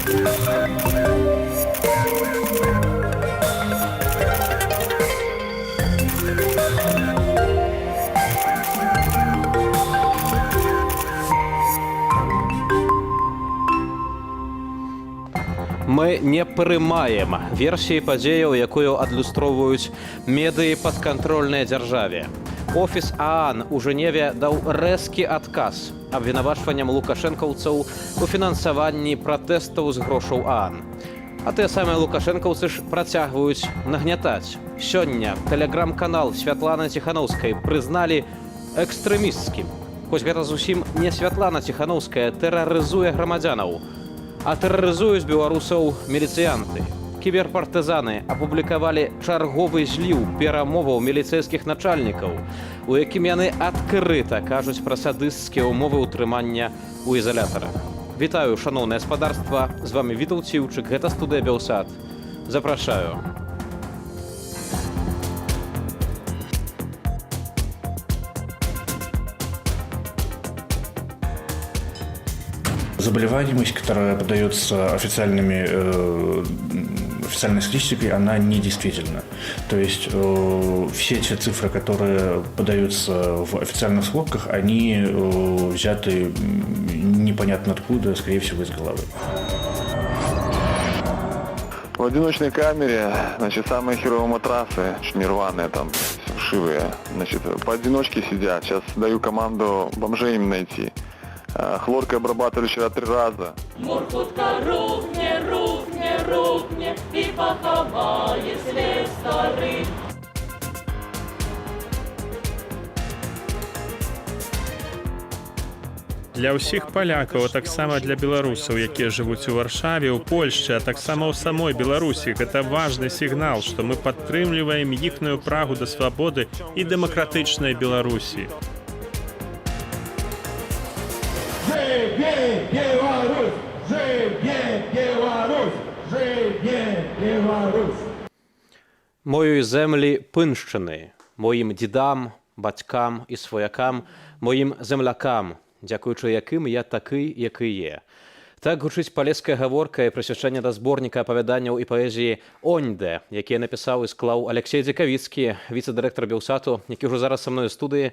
Мы не прымаем версіі падзеяў, якую адлюстроўваюць медыі, падкантрольныя дзяржаве. Офіс ААН у Жэневе даў рэзкі адказ абвінавачванням лукашэнкаўцаў у фінансаванні пратэстаў з грошаў ААН. А тыя самыя лукашэнкаўцы ж працягваюць нагнятаць. Сёння тэлеграм-канал Святланы Ціханаўскай прызналі экстрэмісцкім. Хоць гэта зусім не Святлана Ціханаўская тэрарызуе грамадзянаў, а тэрарызуюць беларусаў міліцыянты. Кіберпартызаны апублікавалі чарговы зліў перамоваў міліцэйскіх начальнікаў, у якім яны адкрыта кажуць пра садысцкія ўмовы ўтрымання ў ізалятарах. Вітаю, шаноўнае спадарства, з вами Вітаў Ціўчык, гэта студыя Белсат. Запрашаю. Заболеваемость, которая подается официальной статистикой, она недействительна. То есть все те цифры, которые подаются в официальных сводках, они взяты непонятно откуда, скорее всего, из головы. В одиночной камере, значит, самые херовые матрасы, чуть не рваные там, вшивые. Значит, поодиночке сидят. Сейчас даю команду бомжей им найти. Хлоркой обрабатывали вчера три раза. Мур хутка рухне, рухне, рухне і пахавае след стары. Для ўсіх палякаў, а таксама для беларусаў, якія жывуць у Варшаве, у Польшчы, а таксама ў самой Беларусі, гэта важны сігнал, што мы падтрымліваем іхную прагу да свабоды і дэмакратычнай Беларусі. Жыве Беларусь! Жыве Беларусь! Жыве Беларусь! Маёй землі Піншчыны, моім дзедам, бацькам і сваякам, моім землякам, дзякуючы якім я такі, які є. Так гучыць палеская гаворка і прысвячэнне да зборніка апавяданняў і паэзіі «Оньде», якія напісаў і склаў Алексей Дзекавіцкі, віцэ-дырэктар Белсату, які ўжо зараз са мной у студыі.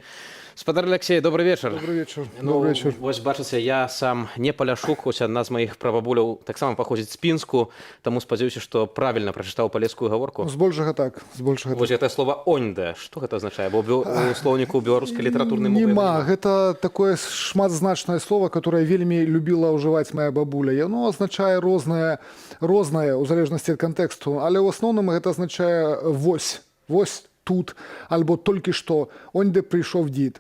Спадар Алексей, добры вечар. Добры вечар. Ну, Добры вечар. вось бачыце, я сам не паляшук, хоць адна з маіх прабабуляў таксама паходзіць з Пінску, таму спадзяюся, што правільна прачытаў палескую гаворку. Збольшага так, збольшага. Вось гэтае слово «оньде», што гэта азначае? Бо у слоўніку беларускай літаратурнай мовы Нема, гэта такое шматзначнае слово, которое вельмі любіла ўжываць моя бабуля. Яно азначае рознае, рознае ў залежнасці ад кантэксту, але ў асноўным гэта азначае вось, вось тут, альбо толькі што, оньде прыйшоў дзід,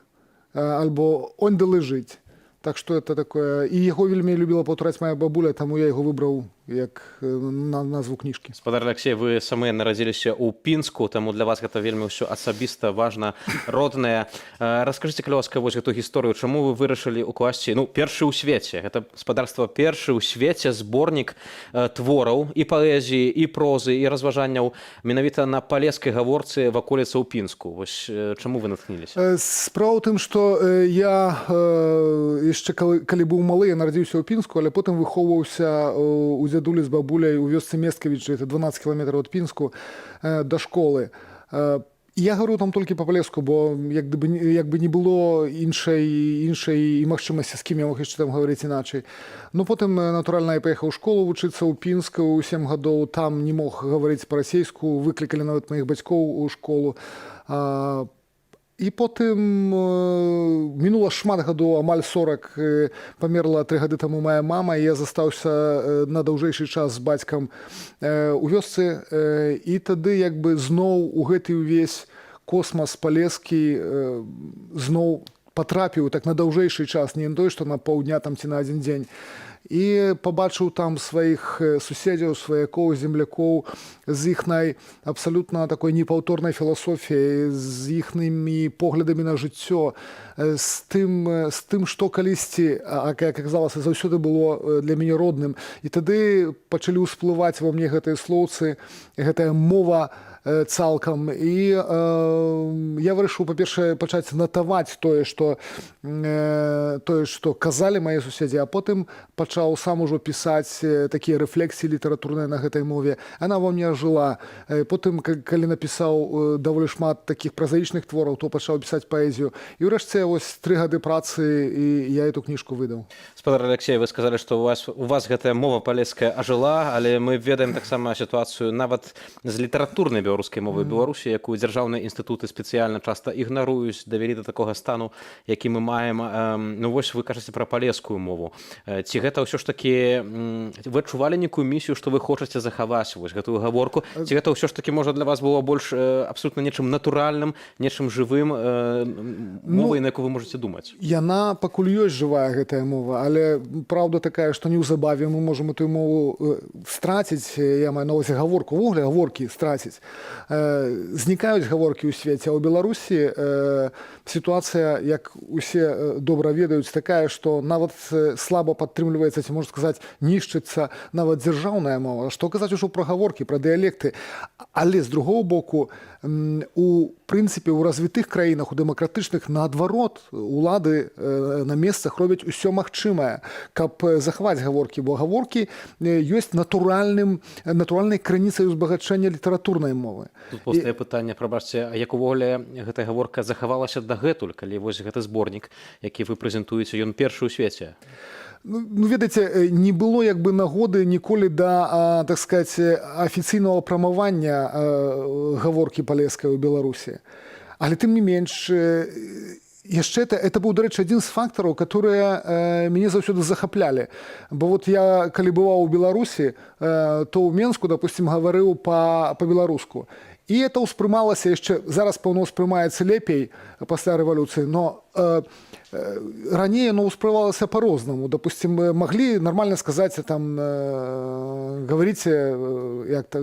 альбо оньде лежыць. Так што это такое, і яго вельмі любіла паўтараць моя бабуля, таму я яго выбраў як на назву кніжкі. Спадар Алексей, вы самі нарадзіліся ў Пінску, таму для вас гэта вельмі ўсё асабіста важна, роднае. Раскажыце, калі ласка, вось гэту гісторыю, чаму вы вырашылі ўкласці, ну, першы ў свеце, гэта, спадарства, першы ў свеце зборнік твораў і паэзіі, і прозы, і разважанняў менавіта на палескай гаворцы ваколіцаў Пінску. Вось чаму вы натхніліся? Справа ў тым, што я яшчэ калі быў малы, я нарадзіўся ў Пінску, але потым выхоўваўся у дзядулі з бабуляй у вёсцы Месткавічы, это 12 кіламетраў ад Пінску, да школы. Я гавару там толькі па-палеску, бо як бы не было іншай і магчымасці, з кім я мог яшчэ там гаварыць іначай. Ну, потым, натуральна, я паехаў у школу вучыцца ў Пінск у 7 гадоў, там не мог гаварыць па-расейску, выклікалі нават маіх бацькоў у школу. І потым мінула шмат гадоў, амаль 40, памерла 3 гады таму моя мама, і я застаўся на даўжэйшы час з бацькам у вёсцы, і тады як бы зноў у гэты ўвесь космас палескі зноў патрапіў так на даўжэйшы час, не на той, што на паўдня там ці на адзін дзень. І пабачыў там сваіх суседзяў, сваякоў, землякоў з іхнай абсалютна такой непаўторнай філасофіяй, з іхнымі поглядамі на жыццё, з тым, што калісьці, а як аказалася, заўсёды было для мяне родным. І тады пачалі ўсплываць ва мне гэтыя слоўцы, гэтая мова цалкам. І я вырашыў, па-першае, пачаць натаваць тое, што казалі мае суседзі, а потым пачаць пачаў сам ужо пісаць такія рэфлексіі літаратурныя на гэтай мове. Она во мне жыла. Потым, калі напісаў даволі шмат такіх празаічных твораў, то пачаў пісаць паэзію. І ўрэшце вось 3 гады працы, і я эту кніжку выдаў. Спадар Алексей, вы сказалі, што у вас гэтая мова палеская ажыла, але мы ведаем таксама сітуацыю нават з літаратурнай беларускай мовы Беларусі, якую дзяржаўныя інстытуты спецыяльна часта ігнаруюць, давялі да такога стану, які мы маем. Ну вось вы кажаце пра палескую мову. Ці гэта ўсё ж такі вы адчувалі нейкую місію, што вы хочаце захаваць вось гэтую гаворку, ці гэта ўсё ж такі, можа, для вас было больш абсолютна нечым натуральным, нечым жывым, мовай, на якую вы можаце думаць? Яна пакуль ёсць жывая, гэтая мова, але праўда такая, што неўзабаве мы можам эту мову страціць. Я маю на увазе гаворку, увогуле гаворкі страціць. Знікаюць гаворкі ў свеце, а ў Беларусі сітуацыя, як усе добра ведаюць, такая, што нават слаба падтрымліваецца, ці, можна сказаць, нішчыцца нават дзяржаўная мова. Што казаць ужо пра гаворкі, пра дыялекты? Але з другого боку, у прынцыпе, у развітых краінах, у дэмакратычных, наадварот, улады на месцах робяць усё магчымае, каб захаваць гаворкі, бо гаворкі ёсць натуральнай крыніцай узбагачэння літаратурнай мовы. Тут паўстае пытанне, прабачце, а як увогуле гэтая гаворка захавалася дагэтуль, калі вось гэты зборнік, які вы прэзентуеце, ён першы ў свеце? Ну, ведаеце, не было як бы нагоды ніколі да, так сказать, афіцыйнага прамавання гаворкі палескай у Беларусі. Але тым не менш, яшчэ это быў, дарэчы, адзін з фактараў, которые мяне заўсёды захаплялі. Бо вот я, калі бываў у Беларусі, то ў Менску, допустим, гаварыў па-беларуску. І это ўспрымалася яшчэ, зараз, пэўна, ўспрымаецца лепей пасля рэвалюцыі, но раней оно ўспрымалася по-рознаму. Допустим, могли нормально сказать там, говорите,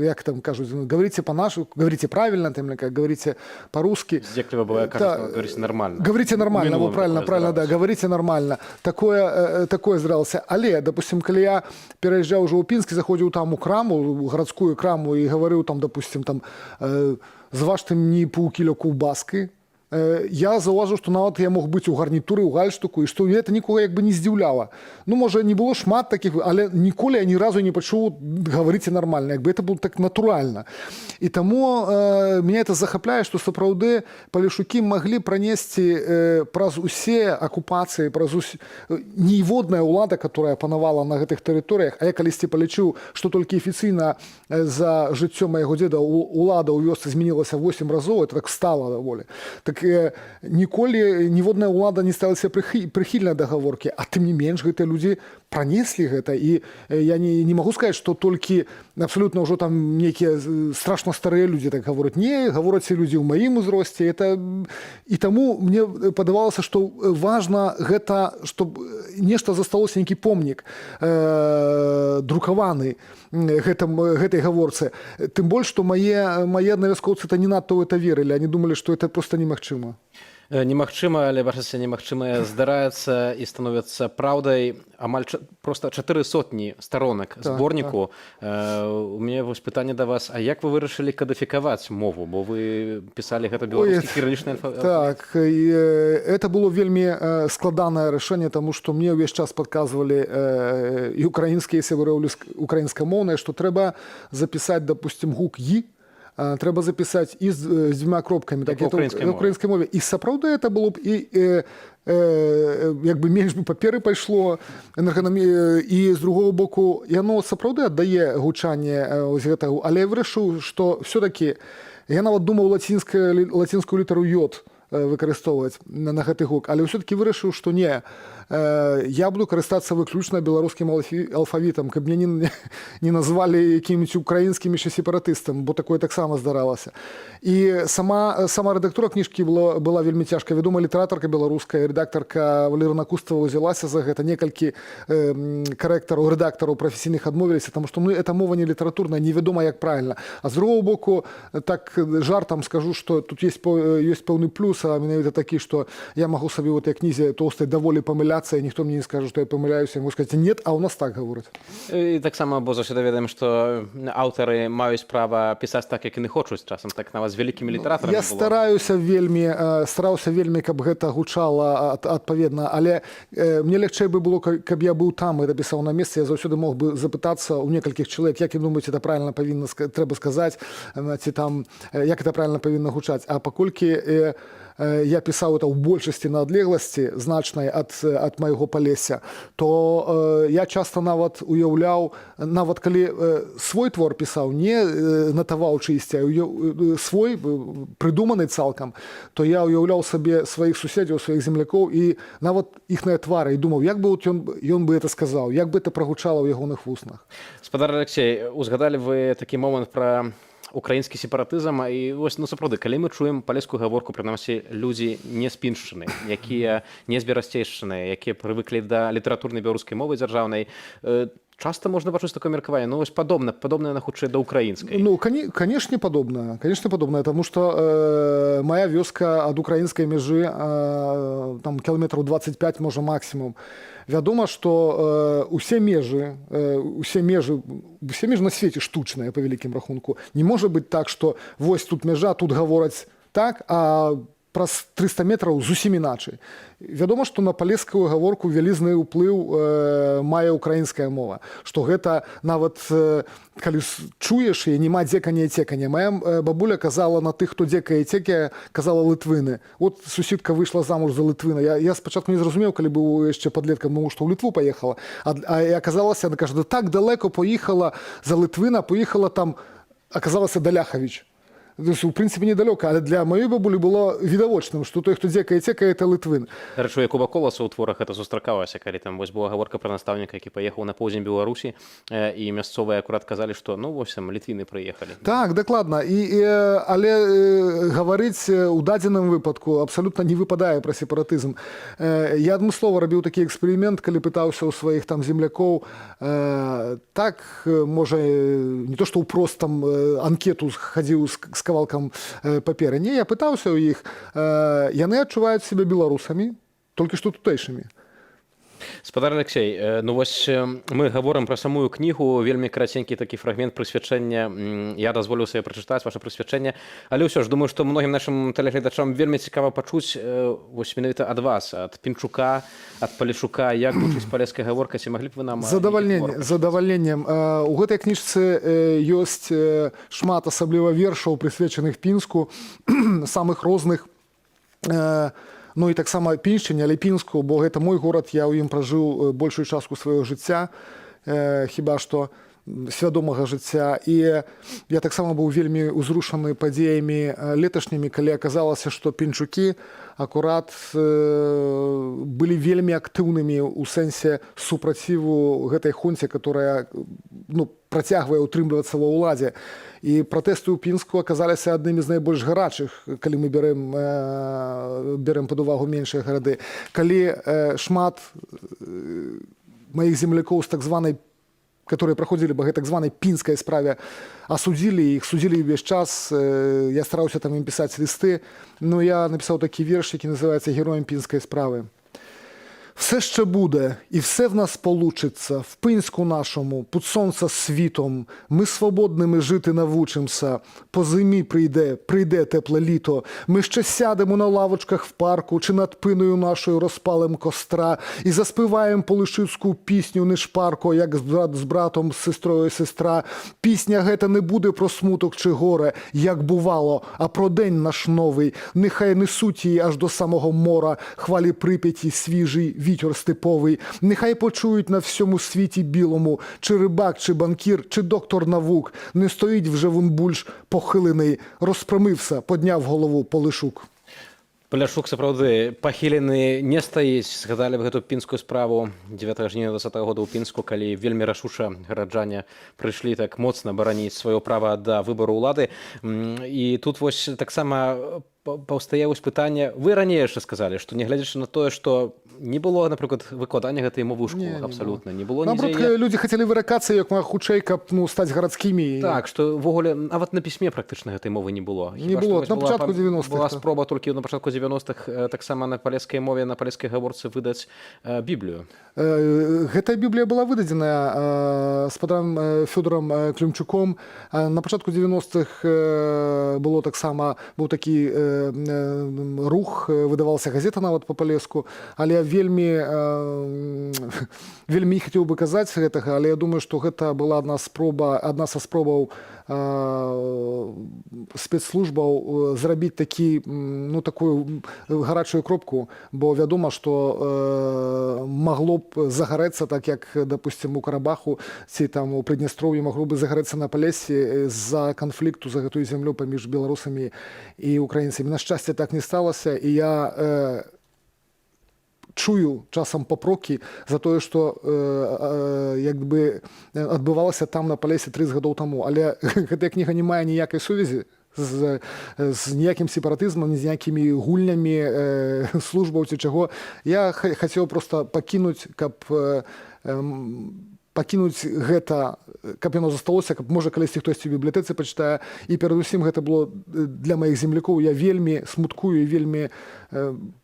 як там кажуць, ну, говорите по-нашему, говорите правильно, там, или как, говорите по-русски. Здзекліва бывае, кажуць, говорите нормально. Говорите нормально, У мінулым во, правильно, такое правильно, да, здаралася. Говорите нормально. Такое здаралася. Але, допустим, калі я пераязджаў уже ў Пінск, заходзіў там у краму, у гарадскую краму, і гаварыў там, допустим, там, зважте мне паўкіло каўбаскі, я заўважыў, што нават я мог быць у гарнітуры, у гальштуку, і што это нікога як бы не здзіўляла. Ну, можа, не было шмат такіх, але ніколі я ні разу не пачуў «говорите нормально», як бы это было так натуральна. І таму меня это захапляе, што сапраўды палешукі маглі пранесці праз усе акупацыі, праз ніводная ўлада, которая панавала на гэтых тэрыторыях, а я калісьці палічыў, што толькі афіцыйна за жыццё майго дзеда улада ў вёсцы змянілася 8 разоў, это так стала даволі. Так ніколі ніводная ўлада не ставілася прыхільна да гаворкі, а тым не менш гэтыя людзі пранеслі гэта. І я не магу сказаць, што толькі абсалютна ўжо там нейкія страшна старыя людзі так гавораць. Не, гавораць і людзі ў маім узросце. Это і таму мне падавалася, што важна гэта, чтоб нешта засталося, нейкі помнік друкаваны гэтай гаворцы. Тым больш, што мае аднавяскоўцы то не надта ў это верылі, они думалі, што это просто немагчыма. Немагчыма, але, бачыце, немагчымае здараецца і становіцца праўдай. Амаль просто 400 старонак зборніку. У мяне вось пытанне да вас: а як вы вырашылі кадыфікаваць мову, бо вы пісалі гэта беларускі кірылічны алфавіт? Так, і это было вельмі складанае рашэнне, таму што мне ўвесь час падказвалі і украінскія сябры, украінскамоўныя, што трэба запісаць, допустим, гук «і», трэба запісаць і з дзвюма кропкамі, так Як у это украінскай ў мове. украінскай мове. І сапраўды это было б і як бы менш бы паперы пайшло і, з другого боку, яно сапраўды аддае гучанне ось гэтага. Але я вырашыў, што все-таки я нават думаў лацінскую літару йод выкарыстоўваць на гэты гук, але ўсё-таки вырашыў, што не, я буду карыстацца выключна беларускім алфавітам, каб мяне не назвалі якім-нибудь украінскім яшчэ сепаратыстам, бо такое таксама здаралася. І сама рэдактура кніжкі была вельмі цяжкая. Вядома літаратарка беларуская, рэдактарка Валерына Кустава ўзялася за гэта. Некалькі карэктараў, рэдактараў прафесійных адмовіліся, таму што, ну, эта мова не літаратурная, невядома, як правильно. А з другого боку, так жартам скажу, што тут есть пэўны плюс. нарадзіўся, а менавіта такі, што я магу сабе ў этой кнізе тоўстай даволі памыляцца, і ніхто мне не скажа, што я памыляюся. Я могу сказаць: «Нет, а у нас так гавораць». І таксама, бо заўсёды ведаем, што аўтары маюць права пісаць так, як яны хочуць, часам так нават з вялікімі літаратарамі Я было. стараюся вельмі, стараўся вельмі, каб гэта гучала адпаведна, але мне лягчэй бы было, каб я быў там і напісаў на месцы. Я заўсёды мог бы запытацца ў некалькіх чалавек: «Як вы думаеце, это правильно павінна трэба сказаць ці там як это правильно павінна гучаць?» А паколькі я пісаў это ў большасці на адлегласці значнай ад майго Палесся, то я часта нават уяўляў, нават калі свой твор пісаў, не натаваў чыйсьці, а свой, прыдуманы цалкам, то я уяўляў сабе сваіх суседзяў, сваіх землякоў і нават іхныя твары і думаў, як бы вот ён бы это сказаў, як бы это прагучала ў ягоных вуснах. Спадар Алексей, узгадалі вы такі момант пра украінскі сепаратызм, і вось, ну, сапраўды, калі мы чуем палескую гаворку, прынамсі людзі не з Піншчыны, якія не з Берасцейшчыны, якія прывыклі да літаратурнай беларускай мовы дзяржаўнай, часта можна пачуць такое меркаванне: ну вось падобна на хутчэй да украінскай. Ну, конечно, падобна. Конечно, падобна, потому что моя вёска ад украінскай мяжы там кіламетраў 25, можа, максимум. Вядома, што усе межы на свеце штучныя па вялікім рахунку. Не можа быць так, што вось тут мяжа, тут гавораць так, а праз 300 метраў зусім іначай. Вядома, што на палескую гаворку вялізны ўплыў мае украінская мова, што гэта нават калі чуеш і няма дзекання і цекання. Моя бабуля казала на тых, хто дзекае і цекае, казала: «Лытвыны». Вот сусідка выйшла замуж за лытвына. Я спачатку не зразумеў, калі быў яшчэ падлеткам, думаў, што ў Літву паехала. А і аказалася, она кажа: «Да так далеко поїхала за литвина, поїхала там, оказалася, до Ляхович». То есть, у прынцыпе, недалёка, але для маёй бабулі было відавочным, што той, хто дзекае і цекае, это лытвын. Дарэчы, у Якуба Коласа ў творах это сустракалася, калі там вось была гаворка пра настаўніка, які паехаў на поўдзень Беларусі, і мясцовыя акурат казалі, што ну вось там літвіны прыехалі. Так, дакладна. Але гаварыць у дадзеным выпадку абсалютна не выпадае пра сепаратызм. Я адмыслова рабіў такі эксперымент, калі пытаўся ў сваіх там землякоў, так, можа, не то што ўпрост там анкету хадзіў з кавалкам паперы. Не, я пытаўся ў іх, яны адчуваюць сябе беларусамі, толькі што тутэйшымі. Спадар Алексей, ну вось мы гаворым пра самую кнігу, вельмі караценькі такі фрагмент прысвячэння, я дазволіў сабе прачытаць ваше прысвячэнне, але ўсё ж думаю, што многім нашым тэлегледачам вельмі цікава пачуць вось менавіта ад вас, ад пінчука, ад палешука, як гучыць палеская гаворка, ці маглі б вы нам Задавальненне, нейкі твор? з задавальненнем. У гэтай кніжцы ёсць шмат асабліва вершаў, прысвечаных Пінску, самых розных, ну і таксама Піншчыне, але Пінску, бо гэта мой горад, я ў ім пражыў большую частку свайго жыцця, хіба што свядомага жыцця. І я таксама быў вельмі ўзрушаны падзеямі леташнімі, калі аказалася, што пінчукі акурат былі вельмі актыўнымі ў сэнсе супраціву гэтай хунце, которая, ну, працягвае ўтрымлівацца ва ўладзе. І пратэсты ў Пінску аказаліся аднымі з найбольш гарачых, калі мы бярэм пад увагу меншыя гарады. Калі шмат маіх землякоў з так званай, которые праходзілі па так званай пінскай справе, асудзілі, іх судзілі ўвесь час, я стараўся там ім пісаць лісты. Ну, я напісаў такі верш, які называется «Героем пінскай справы». Все ще буде, і все в нас получиться, в Пинську нашому, під сонце світом. Ми свободними жити навучимся. По зимі прийде, прийде тепле літо. Ми ще сядемо на лавочках в парку чи над пиною нашою розпалим костра і заспіваєм полишицьку пісню нешпарко, як з братом, з сестрою сестра. Пісня гета не буде про смуток чи горе, як бувало, а про день наш новий. Нехай несуть її аж до самого мора, хвалі Прип'яті, свіжий вітер степовий. Нехай почують на всьому світі білому, чи рибак, чи банкір, чи доктор наук. Не стоїть вже вон бульш похилений, розпрямився, подняв голову Полишук. Паляшук сапраўды пахілены не стаіць. Згадалі б гэту пінскую справу 9 жніўня 20 года ў Пінску, калі вельмі рашуча гараджане прыйшлі так моцна бараніць сваё права да выбару ўлады. І тут вось таксама паўстае вось пытанне: вы раней яшчэ сказалі, што нягледзячы на тое, што Не было, напрыклад, выкладання гэтай мовы ў Не, школах не абсалютна, не было Наоборот, нідзе. Людзі хацелі выракацца як мага хутчэй, каб, ну, стаць гарадскімі. Так, што ўвогуле нават на пісьме практычна гэтай мовы не было. Не Хіба што было. вось На была пачатку 90-х, была так. спроба толькі на пачатку 90-х таксама на палескай мове, на палескай гаворцы выдаць Біблію. Гэтая Біблія была выдадзеная спадарам Фёдарам Клімчуком. На пачатку 90-х было таксама, быў такі рух, выдавалася газета нават па-палеску, але я вельмі не хацеў бы казаць гэтага, але я думаю, што гэта была адна са спробаў спецслужбаў зрабіць такі ну, такую гарачую кропку, бо вядома, што магло б загарэцца так, як, допустим, у Карабаху ці там у Прыднястроўі, магло бы загарэцца на Палесе з-за канфлікту за гэтую зямлю паміж беларусамі і украінцамі. На шчасце, так не сталася, і я чую часам папрокі за тое, што як бы адбывалася там, на Палесе, 30 гадоў таму, але гэтая кніга не мае ніякай сувязі з ніякім сепаратызмам, ні з ніякімі гульнямі службаў ці чаго. Я хацеў просто пакінуць, каб пакінуць гэта, каб яно засталося, каб, можа, калісьці хтосьці ў бібліятэцы пачытае, і перадусім гэта было для маіх землякоў. Я вельмі смуткую і вельмі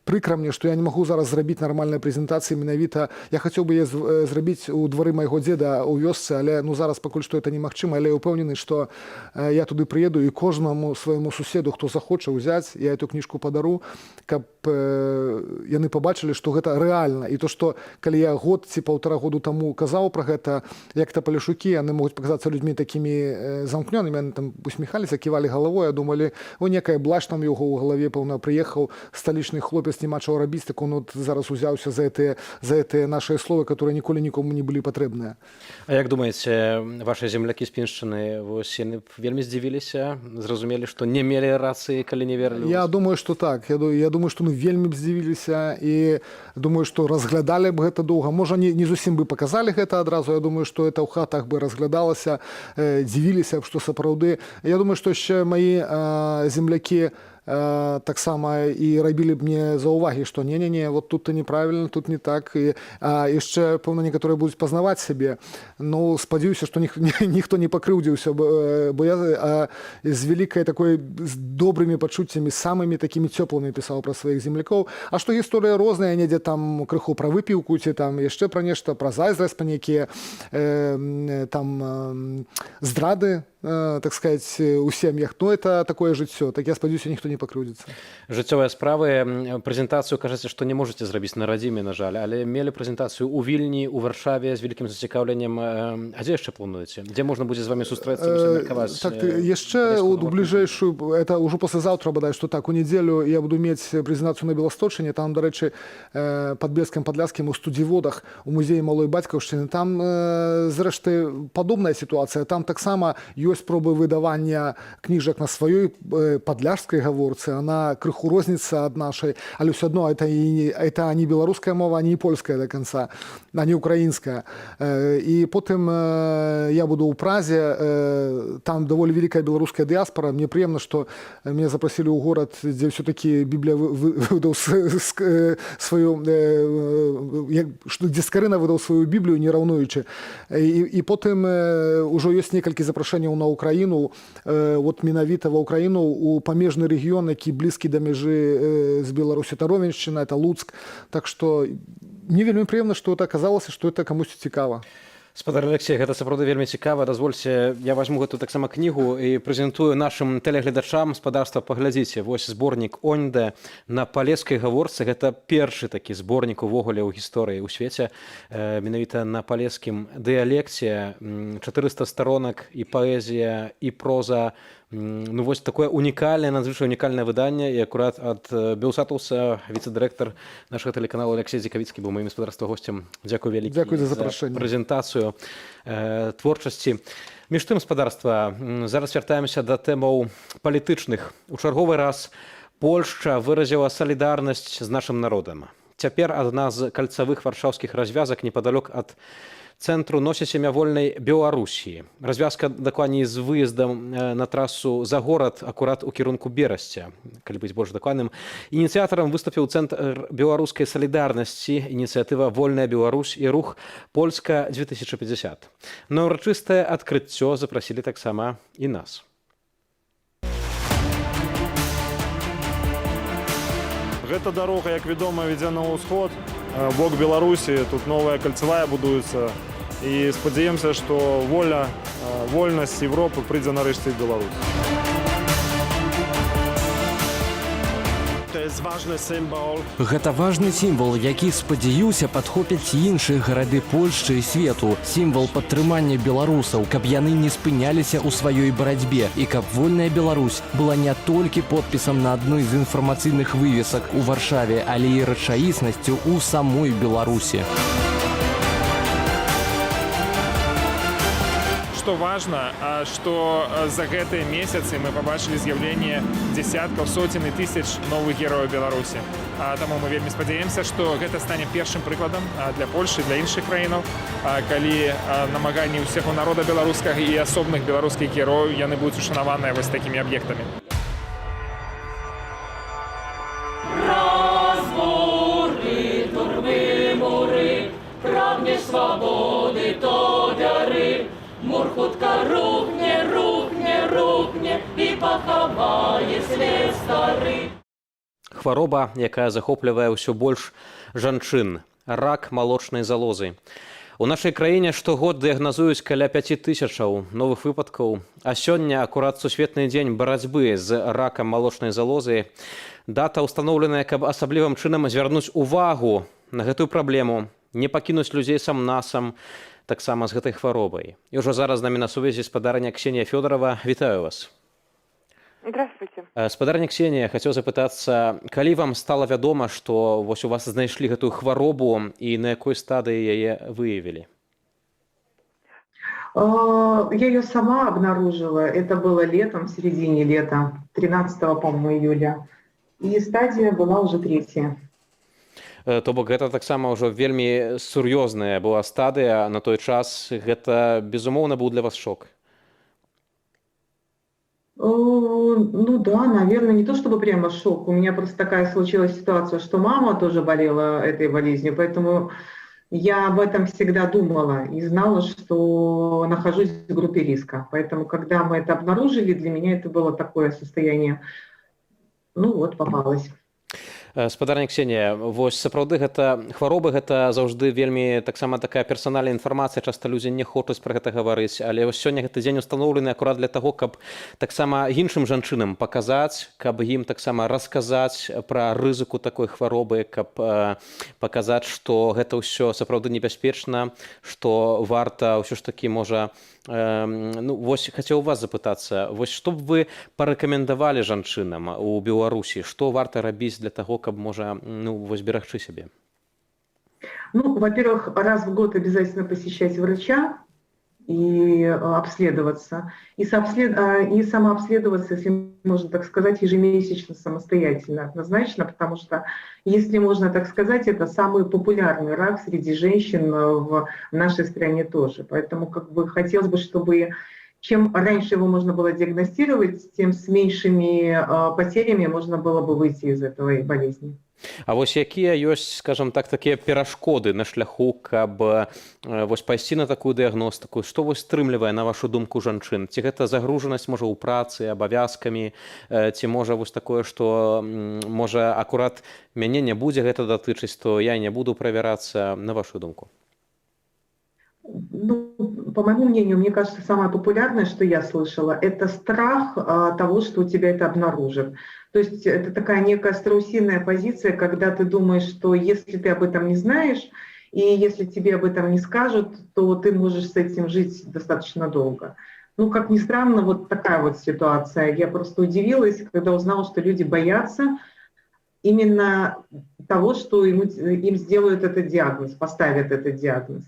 прыкра мне, што я не магу зараз зрабіць нармальнай прэзентацыі. Менавіта я хацеў бы яе зрабіць у двары майго дзеда ў вёсцы, але, ну, зараз пакуль што это немагчыма, але я ўпэўнены, што я туды прыеду і кожнаму свайму суседу, хто захоча ўзяць, я эту кніжку падару, каб яны пабачылі, што гэта рэальна, і то, што калі я год ці паўтара году таму казаў пра гэта, як то палешукі, яны могуць паказацца людзьмі такімі замкнёнымі, яны там усміхаліся, ківалі галавой, а думалі: «О, некая блажь там яго ў галаве, пэўна, прыехаў сталічны хлопец, няма чаго рабіць, так он от зараз узяўся за гэтыя нашыя словы, которые ніколі нікому не былі патрэбныя». А як думаеце, вашы землякі з Піншчыны, вось яны б вельмі здзівіліся, зразумелі, што не мелі рацыі, калі не верылі ў Я вас? думаю, что так. Я думаю, што, ну, вельмі б здзівіліся, і думаю, што разглядалі б гэта доўга. Можа, не зусім бы паказалі гэта адразу. Я думаю, што это ў хатах бы разглядалася, дзівіліся б, што сапраўды. Я думаю, што яшчэ маі землякі таксама і рабілі б мне заўвагі, што не, вот тут ты неправильно, тут не так. І яшчэ, пэўна, некаторыя будуць пазнаваць сябе. Ну, спадзяюся, што ніхто не пакрыўдзіўся, бо я з вялікай такой, з добрымі пачуццямі, самымі такімі цёплымі пісаў пра сваіх землякоў. А што гісторыя розная, недзе там крыху пра выпіўку ці там яшчэ пра нешта, пра зайздрасць, па нейкія там здрады, так сказать, у сем'ях. Но это такое жыццё. Так я спадзяюся, ніхто не пакрыўдзіцца. Жыццёвыя справы. Прэзентацыю, кажаце, што не можаце зрабіць на радзіме, на жаль, але мелі прэзентацыю ў Вільні, у Варшаве з вялікім зацікаўленнем. А дзе яшчэ плануеце, дзе можна будзе з вамі сустрэцца, абмеркаваць Так, яшчэ палескую у гаворку? бліжэйшую, это ўжо послезавтра, бадай, што так, у нядзелю я буду мець прэзентацыю на Беласточыне, там, дарэчы, пад Бельскім Падляскім, у Студзіводах, у музеі малой бацькаўшчыны. Там, зрэшты, падобная сітуацыя. Там таксама ёсць спробы выдавання кніжак на сваёй падляшскай гаворцы. Она крыху розніцца ад нашай, але ўсё адно это і не, это не беларуская мова, не польская до конца, а не украінская. І потым я буду ў Празе, там даволі вялікая беларуская дыяспора. Мне прыемна, што мяне запрасілі ў горад, дзе ўсё-таки Біблія выдаў сваю, што дзе Скарына выдаў сваю Біблію, не раўнуючы. І потым ўжо ёсць некалькі запрашэнняў на Ўкраіну, вот менавіта ва Ўкраіну, у памежны рэгіён, які блізкі да мяжы з Беларусі, это Ровеншчына, это Луцк. Так што мне вельмі прыемна, што это аказалася, што это камусьці цікава. Спадар Алексей, гэта сапраўды вельмі цікава. Дазвольце, я возьму гэту таксама кнігу і прэзентую нашым тэлегледачам. Спадарства, паглядзіце, вось зборнік «Оньдэ» на палескай гаворцы. Гэта першы такі зборнік увогуле ў гісторыі ў свеце, менавіта на палескім дыялекце. 400 старонак, і паэзія, і проза. Ну вось такое унікальнае, надзвычай унікальнае выданне, і акурат ад Белсатуса віцэ-дырэктар нашага тэлеканалу Алексей Дзікавіцкі быў маім, спадарства, госцем. Дзякуй вялікі Дзякуй за запрашэнне. прэзентацыю творчасці. Між тым, спадарства, зараз вяртаемся да тэмаў палітычных. У чарговы раз Польшча выразіла салідарнасць з нашым народам. Цяпер Цяпер адна з кальцавых варшаўскіх развязак непадалёк ад цэнтру носіць імя Вольнай Беларусі. Развязка, дакладней, з выездам на трасу за горад, акурат у кірунку Берасця, калі быць больш дакладным. Ініцыятарам выступіў Цэнтр беларускай салідарнасці, ініцыятыва «Вольная Беларусь» і рух «Польска 2050». На ўрачыстае адкрыццё запрасілі таксама і нас. Гэта дарога, як вядома, вядзе на ўсход, бок Беларусі, тут новая кальцавая будуецца. І спадзяемся, што воля, вольнасць Европы прыйдзе нарэшце ў Беларусь. To jest ważny symbol. Гэта важны сімвал, які, спадзяюся, падхопяць іншыя гарады Польшчы і свету. Сімвал падтрымання беларусаў, каб яны не спыняліся ў сваёй барацьбе і каб Вольная Беларусь была не толькі подпісам на адной з інфармацыйных вывесак у Варшаве, але і рэчаіснасцю ў самой Беларусі. Што важна, што за гэтыя месяцы мы пабачылі з'яўленне дзесяткаў, соцень і тысяч новых герояў Беларусі. Таму мы вельмі спадзяемся, што гэта стане першым прыкладам для Польшы, для іншых краінаў, калі намаганні ўсяго народа беларускага і асобных беларускіх герояў, яны будуць ушанаваныя вось такімі аб'ектамі. Разбуры турмы муры, прагнеш свабоды, то бяры. Мур хутка рухне, рухне, рухне і пахавае след стары. Хвароба, якая захоплівае ўсё больш жанчын: рак малочнай залозы. У нашай краіне штогод дыягназуюць каля 5000 новых выпадкаў, а сёння акурат сусветны дзень барацьбы з ракам малочнай залозы. Дата ўстаноўленая, каб асаблівым чынам звярнуць увагу на гэтую праблему, не пакінуць людзей сам-насам таксама з гэтай хваробай. І ўжо зараз з намі на сувязі спадарня Ксенія Фёдарава. Вітаю вас. Здравствуйте. Спадарня Ксенія, хацеў запытацца, калі вам стала вядома, што вось у вас знайшлі гэтую хваробу, і на якой стадыі яе выявілі? Я ее сама обнаружила. Это было летом, в середине лета, 13, по-моему, июля. И стадия была уже третья. То бок гэта таксама ўжо вельмі сур'ёзная была стадыя на той час. Гэта, безумоўна, быў для вас шок. Ну да, наверное, не то чтобы прямо шок. У меня просто такая случилась ситуация, что мама тоже болела этой болезнью, поэтому я об этом всегда думала и знала, что нахожусь в группе риска. Поэтому, когда мы это обнаружили, для меня это было такое состояние, ну вот, попалась. Спадарня Ксенія, вось сапраўды гэта хваробы, гэта заўжды вельмі таксама такая персанальная інфармацыя, часта людзі не хочуць пра гэта гаварыць, але вось сёння гэты дзень устаноўлены акурат для таго, каб таксама іншым жанчынам паказаць, каб ім таксама расказаць пра рызыку такой хваробы, каб паказаць, што гэта ўсё сапраўды небяспечна, што варта ўсё ж такі можа ну, вось хацеў у вас запытацца, вось што б вы парэкамендавалі жанчынам у Беларусі, што варта рабіць для таго, каб можа, ну, вось берагчы сябе? Ну, во-первых, раз в год обязательно посещать врача и обследоваться. И самообследоваться, если можно так сказать, ежемесячно самостоятельно, однозначно, потому что, если можно так сказать, это самый популярный рак среди женщин в нашей стране тоже. Поэтому как бы хотелось бы, чтобы чем раньше его можно было диагностировать, тем с меньшими потерями можно было бы выйти из этой болезни. А вось якія ёсць, скажем так, такія перашкоды на шляху, каб вось пайсці на такую дыягностыку? Што вось стрымлівае, на вашу думку, жанчын? Ці гэта загружанасць можа ў працы, абавязкамі, ці можа вось такое, што можа, акурат мяне не будзе гэта датычыць, то я не буду правярацца, на вашу думку? Ну, по моему мнению, мне кажется, самое популярное, что я слышала, это страх того, что у тебя это обнаружат. То есть это такая некая страусиная позиция, когда ты думаешь, что если ты об этом не знаешь и если тебе об этом не скажут, то ты можешь с этим жить достаточно долго. Ну, как ни странно, вот такая вот ситуация. Я просто удивилась, когда узнала, что люди боятся именно того, что им сделают этот диагноз, поставят этот диагноз.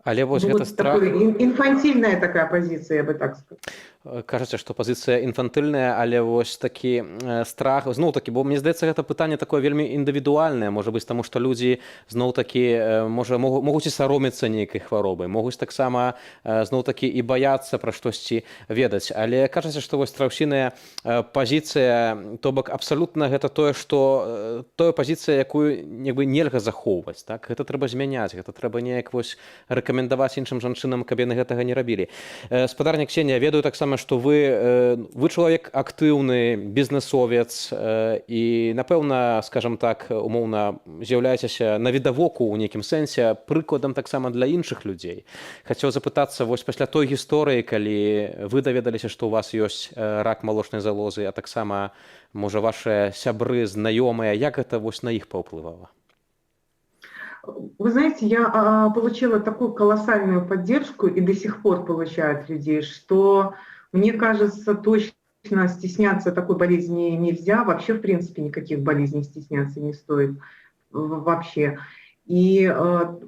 Але вось Ну, гэта вот страх такой инфантильная такая позиция, я бы так сказала. Кажаце, што пазіцыя інфантыльная, але вось такі страх зноў такі, бо мне здаецца, гэта пытанне такое вельмі індывідуальнае, можа быць, таму што людзі зноў такі можа могуць і саромецца нейкай хваробы, могуць таксама зноў такі і баяцца пра штосьці ведаць. Але кажаце, што вось страусіная пазіцыя, то бок абсалютна гэта тое, што тое пазіцыя, якую як бы нельга захоўваць, так, гэта трэба змяняць, гэта трэба неяк вось рэкамендаваць іншым жанчынам, каб яны гэтага не рабілі. Спадарня Ксенія, ведаю таксама, што вы чалавек актыўны, бізнесовец і, напэўна, скажем так, умоўна, з'яўляецеся на відавоку ў нейкім сэнсе прыкладам таксама для іншых людзей. Хацеў запытацца, вось пасля той гісторыі, калі вы даведаліся, што ў вас ёсць рак малочнай залозы, а таксама, можа, вашыя сябры, знаёмыя, як гэта вось на іх паўплывала? Вы знаете, я получила такую колоссальную поддержку и до сих пор получаю от людей, что, мне кажется, точно стесняться такой болезни нельзя. Вообще, в принципе, никаких болезней стесняться не стоит вообще. И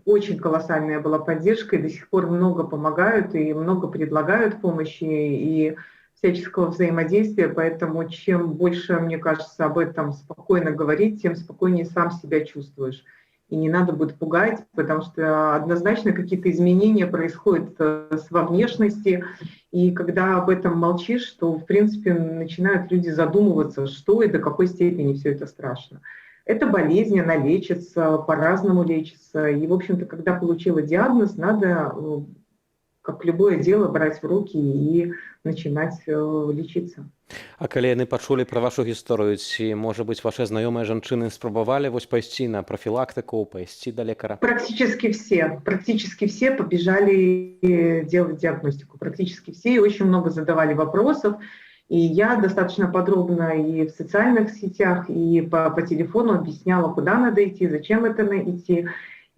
очень колоссальная была поддержка, и до сих пор много помогают, и много предлагают помощи, и всяческого взаимодействия. Поэтому чем больше, мне кажется, об этом спокойно говорить, тем спокойнее сам себя чувствуешь. И не надо будет пугать, потому что однозначно какие-то изменения происходят во внешности, и когда об этом молчишь, то, в принципе, начинают люди задумываться, что и до какой степени все это страшно. Это болезнь, она лечится, по-разному лечится. И, в общем-то, когда получила диагноз, надо, как любое дело, брать в руки и начинать лечиться. А калі яны пачулі пра вашу гісторыю, ці, можа быць, вашы знаёмыя жанчыны спрабавалі вось пайсці на прафілактыку, пайсці да лекара? Практически все побежали делать диагностику. Практически все, и очень много задавали вопросов. И я достаточно подробно и в социальных сетях, и по телефону объясняла, куда надо идти, зачем это идти.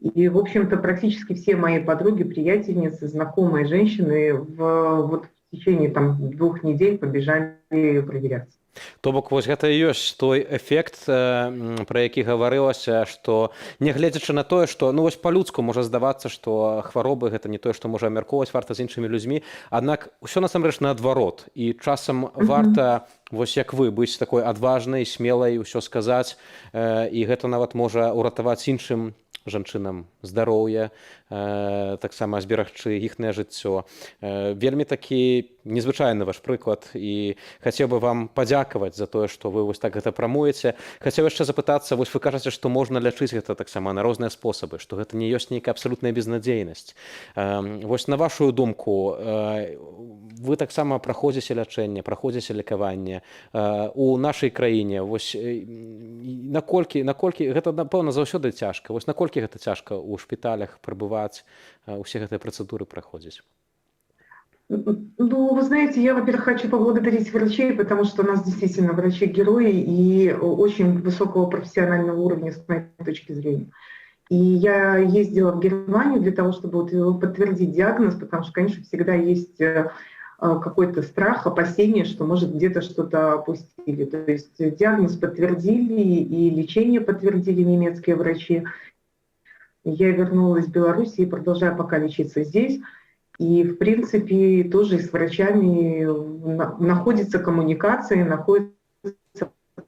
И, в общем-то, практически все мои подруги, приятельницы, знакомые женщины вот в течение там 2 недель побежали проверяться. То бок вось гэта і ёсць той эфект, пра які гаварылася, што нягледзячы на тое, што, ну, вось па-людску можа здавацца, што хваробы гэта не тое, што можа абмяркоўваць варта з іншымі людзьмі, аднак усё насамрэч наадварот, і часам варта вось як вы быць такой адважнай, смелай, усё сказаць, і гэта нават можа ўратаваць іншым жанчынам здароўе, таксама зберагчы іхнае жыццё. Вельмі такі незвычайны ваш прыклад, і хацеў бы вам падзякаваць за тое, што вы вось так гэта прамуеце. Хацеў яшчэ запытацца, вось вы кажаце, што можна лячыць гэта таксама на розныя спосабы, што гэта не ёсць нейкая абсалютная безнадзейнасць. Вось на вашу думку, вы таксама праходзіце лячэнне, праходзіце лекаванне у нашай краіне, вось наколькі гэта, напэўна, заўсёды цяжка, вось наколькі гэта цяжка ў шпіталях прабываць, усе гэтыя працэдуры праходзіць? Ну, вы знаете, я, во-первых, хочу поблагодарить врачей, потому что у нас действительно врачи-герои и очень высокого профессионального уровня, с моей точки зрения. И я ездила в Германию для того, чтобы вот подтвердить диагноз, потому что, конечно, всегда есть какой-то страх, опасение, что, может, где-то что-то опустили. То есть диагноз подтвердили и лечение подтвердили немецкие врачи. Я вернулась в Беларусь и продолжаю пока лечиться здесь. И, в принципе, тоже с врачами находится коммуникация, находится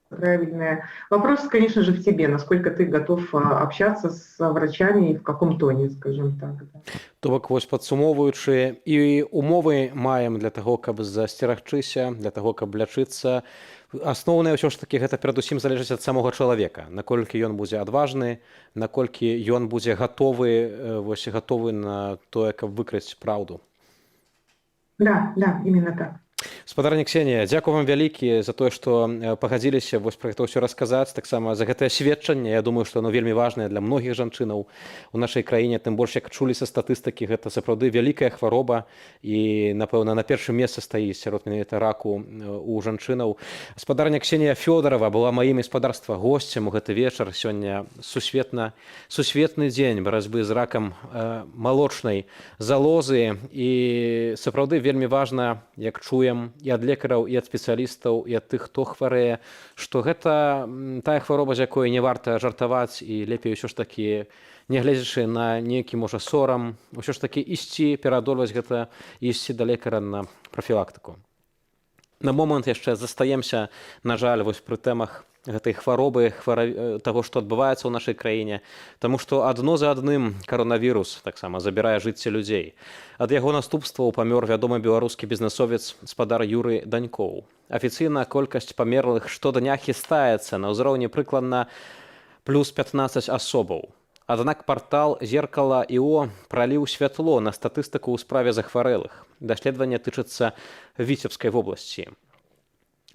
правильная. Вопрос, конечно же, в тебе, насколько ты готов общаться с врачами и в каком тоне, скажем так. Да. То бок вось, падсумоўваючы, і умовы маем для таго, каб засцерагчыся, для таго, каб лячыцца. Асноўнае ўсё ж такі гэта перадусім залежыць ад самога чалавека, наколькі ён будзе адважны, наколькі ён будзе гатовы, вось гатовы на тое, каб выкрыць праўду. Да, именно так. Спадарня Ксенія, дзякую вам вялікі за тое, што пагадзіліся вось пра гэта ўсё расказаць, таксама за гэтае сведчанне. Я думаю, што оно вельмі важнае для многіх жанчынаў у нашай краіне, тым больш, як чулі са статыстыкі, гэта сапраўды вялікая хвароба і, напэўна, на першым месцы стаіць сярод менавіта раку у жанчынаў. Спадарня Ксенія Фёдарава была маім, спадарства, госцем у гэты вечар. Сёння сусветны дзень барацьбы з ракам малочнай залозы, і сапраўды вельмі важна, як чуем і ад лекараў, і ад спецыялістаў, і ад тых, хто хварэе, што гэта тая хвароба, з якой не варта жартаваць, і лепей ўсё ж такі, нягледзячы на нейкі, можа, сорам, ўсё ж такі ісці, пераадольваць гэта і ісці да лекара на прафілактыку. На момант яшчэ застаемся, на жаль, вось пры тэмах гэтай хваробы, таго, што адбываецца ў нашай краіне, таму што адно за адным каронавірус таксама забірае жыцці людзей. Ад яго наступстваў памёр вядомы беларускі бізнесовец спадар Юры Данькоў. Афіцыйна колькасць памерлых штодня хістаецца на ўзроўні прыкладна плюс 15 асобаў. Аднак партал Зеркала ІО праліў святло на статыстыку ў справе захварэлых. Даследаванне тычыцца Віцебскай вобласці.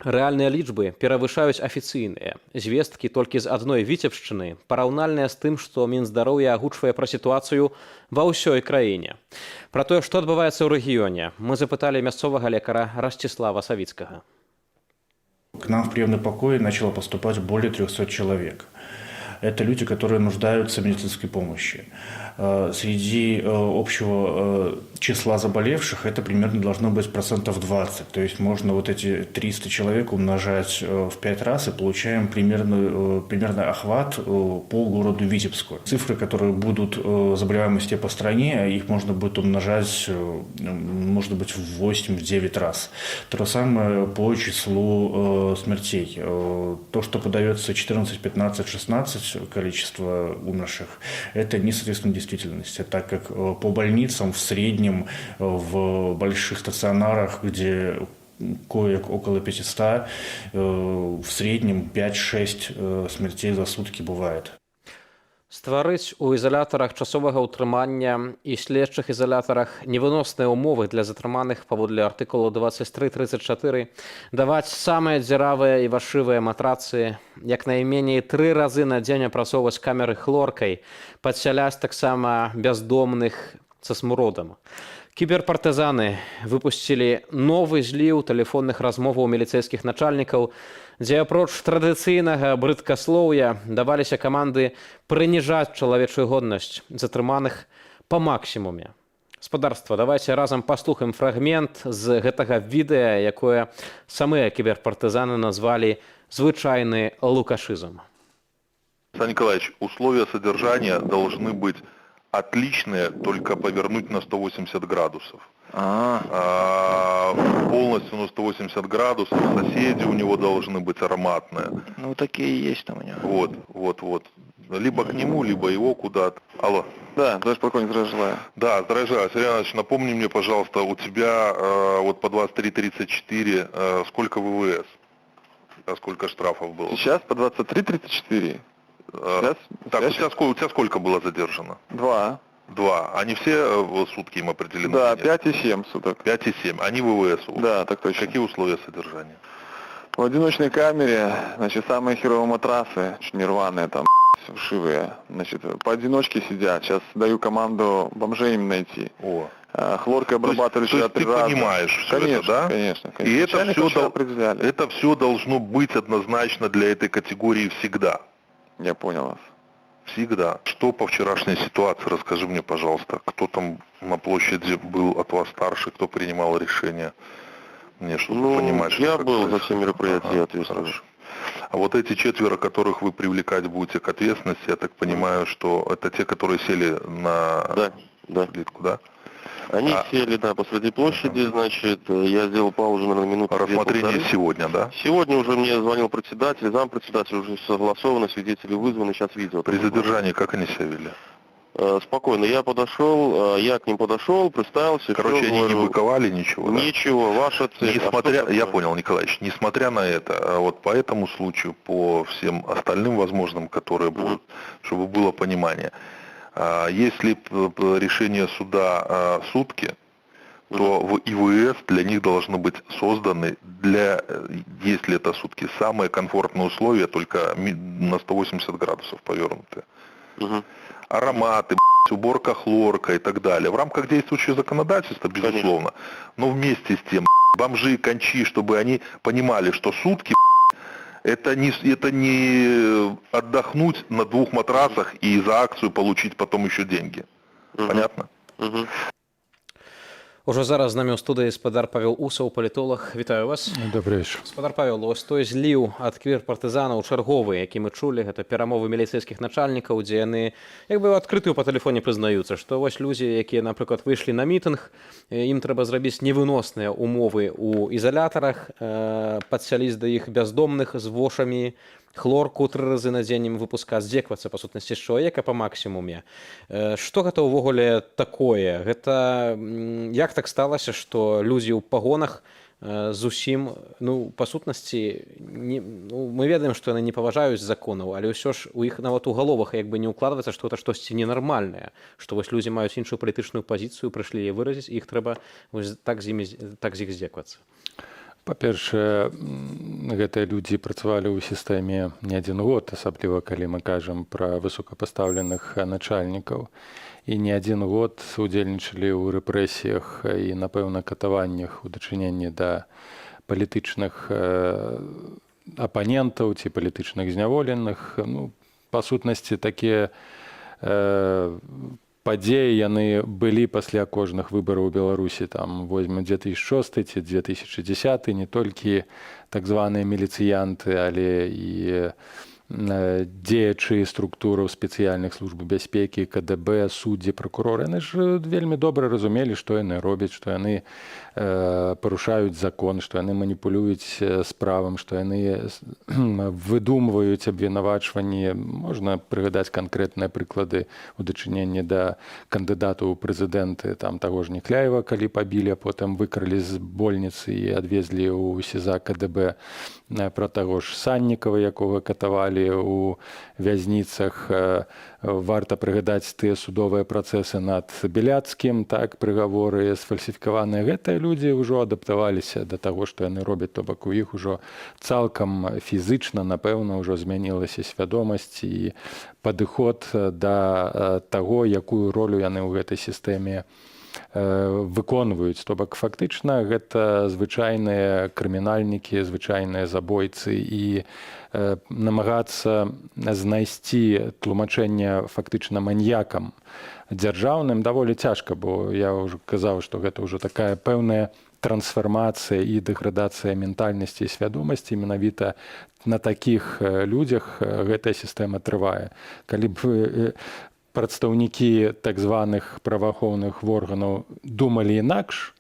Рэальныя лічбы перавышаюць афіцыйныя. Звесткі толькі з адной Віцебшчыны параўнальныя з тым, што Мінздароўя агучвае пра сітуацыю ва ўсёй краіне. Пра тое, што адбываецца ў рэгіёне, мы запыталі мясцовага лекара Расціслава Савіцкага. К нам в приемный покой начало поступать более 300 человек. Это люди, которые нуждаются в медицинской помощи. Среди общего числа заболевших это примерно должно быть процентов 20. То есть можно вот эти 300 человек умножать в 5 раз, и получаем примерно охват по городу Витебску. Цифры, которые будут заболеваемости по стране, их можно будет умножать, может быть, в 8-9 раз. То же самое по числу смертей. То, что подается 14, 15, 16 количество умерших, это не соответствует действительности, так как по больницам в среднем в больших стационарах, где коек около 500, в среднем 5-6 смертей за сутки бывает. Стварыць у ізалятарах часовага ўтрымання і следчых ізалятарах невыносныя ўмовы для затрыманых паводле артыкулу 23.34, даваць самыя дзіравыя і вашывыя матрацы, як найменей тры разы на дзень апрацоўваць камеры хлоркай, падсяляць таксама бяздомных са смуродам. Кіберпартызаны выпусцілі новы зліў тэлефонных размоваў міліцэйскіх начальнікаў, дзе, апроч традыцыйнага брыдкаслоўя, даваліся каманды прыніжаць чалавечую годнасць затрыманых па максімуме. Спадарства, давайте разам паслухаем фрагмент з гэтага відэа, якое самыя кіберпартызаны назвалі «звычайны лукашызм». Александр Николаевич, условия содержания должны быть отличные, только повернуть на 180 градусов. Полностью на 180 градусов, соседи у него должны быть ароматные. Ну, такие есть там у него. Вот, вот, вот. Либо к нему, либо его куда-то. Алло. Да, товарищ полковник, здравия желаю. Да, здравия желаю. Сергей Иванович, напомни мне, пожалуйста, у тебя вот по 23.34 сколько ВВС? А сколько штрафов было? Сейчас по 23.34. Сейчас, Так, у тебя сколько было задержано? Два. Два. Они все в сутки им определены? Да, или нет? 5,7 суток. 5,7. Они ВВС у вас? Да, так точно. Какие условия содержания? В одиночной камере, значит, самые херовые матрасы, чуть не рваные там, вшивые. Значит, поодиночке сидят. Сейчас даю команду бомжей им найти. О. Хлоркой обрабатывали То вчера есть ты три раза. Понимаешь всё Конечно, это, да? конечно, конечно. И это Начальника все, вчера определяли. Это все должно быть однозначно для этой категории всегда. Я понял вас. Всегда. Что по вчерашней ситуации, расскажи мне, пожалуйста. Кто там на площади был от вас старше, кто принимал решение? Мне, чтобы Ну, понимать, что я как был за происходит. все мероприятия ответственный. Хорошо. А вот эти четверо, которых вы привлекать будете к ответственности, я так понимаю, что это те, которые сели на плитку, да? Они сели, да, посреди площади, значит, я сделал паузу, наверное, минуту, две, Рассмотрение полторы. Сегодня, да? Сегодня уже мне звонил председатель, зампредседатель, уже согласовано, свидетели вызваны, сейчас видео. При задержании как они себя вели? Спокойно, я подошел, я к ним подошел, представился. Короче, всё, они не говорю, быковали, ничего, да? Ничего, ваша цель. А что Несмотря, я такое? Понял, Николаевич, несмотря на это, вот по этому случаю, по всем остальным возможным, которые будут, чтобы было понимание, если решение суда сутки, то в ИВС для них должны быть созданы для, если это сутки, самые комфортные условия, только на 180 градусов повернутые. Ароматы, уборка хлорка и так далее. В рамках действующего законодательства, безусловно, но вместе с тем бомжи, кончи, чтобы они понимали, что сутки это не отдохнуть на двух матрасах и за акцию получить потом еще деньги. Понятно? Ужо зараз з намі ў студыі спадар Павел Усаў, палітолаг. Вітаю вас. Добрый вечер. Спадар Павел, вось той зліў ад квір-партызанаў чарговы, які мы чулі, гэта перамовы міліцэйскіх начальнікаў, дзе яны як бы адкрытую па тэлефоне прызнаюцца, што вось людзі, якія, напрыклад, выйшлі на мітынг, ім трэба зрабіць невыносныя умовы ў ізалятарах, падсяліць да іх бяздомных з вошамі, хлорку тры разы на дзень ім выпускаць, здзеквацца па сутнасці з чалавека па максімуме. Што гэта ўвогуле такое? Гэта як так сталася, што людзі ў пагонах зусім, ну, па сутнасці не, ну, мы ведаем, што яны не паважаюць законаў, але ўсё ж у іх нават у галовах як бы не ўкладваецца, што гэта штосьці ненармальнае, што вось людзі маюць іншую палітычную пазіцыю, прыйшлі яе выразіць, іх трэба вось так з імі, так з іх здзеквацца. Па-першае, гэтыя людзі працавалі ў сістэме не адзін год, асабліва калі мы кажам пра высокапастаўленых начальнікаў. І не адзін год удзельнічалі ў рэпрэсіях і, напэўна, катаваннях у дачыненні да палітычных апанентаў ці палітычных зняволеных. Ну, па сутнасці, такія падзеі яны былі пасля кожных выбараў у Беларусі, там возьмем 2006 ці 2010, не толькі так званыя міліцыянты, але і дзеячы структураў спецыяльных служб бяспекі, КДБ, суддзі, пракуроры. Яны ж вельмі добра разумелі, што яны робяць, што яны парушаюць закон, што яны маніпулююць справам, што яны выдумваюць абвінавачванні. Можна прыгадаць канкрэтныя прыклады ў дачыненні да кандыдату ў прэзідэнты, там таго ж Някляева, калі пабілі, а потым выкралі з больніцы і адвезлі ў СІЗА КДБ, пра таго ж Саннікава, якога катавалі у вязніцах. Варта прыгадаць тыя судовыя працэсы над Бяляцкім, так, прыгаворы сфальсіфікаваныя. Гэтыя людзі ўжо адаптаваліся да таго, што яны робяць, то бок у іх ужо цалкам фізычна, напэўна, ўжо змянілася свядомасць і падыход да таго, якую ролю яны ў гэтай сістэме выконваюць. То бок фактычна гэта звычайныя крымінальнікі, звычайныя забойцы, і намагацца знайсці тлумачэнне фактычна маньякам дзяржаўным даволі цяжка, бо я ўжо казаў, што гэта ўжо такая пэўная трансфармацыя і дэградацыя ментальнасці і свядомасці. Менавіта на такіх людзях гэтая сістэма трывае. Калі б прадстаўнікі так званых праваахоўных органаў думалі інакш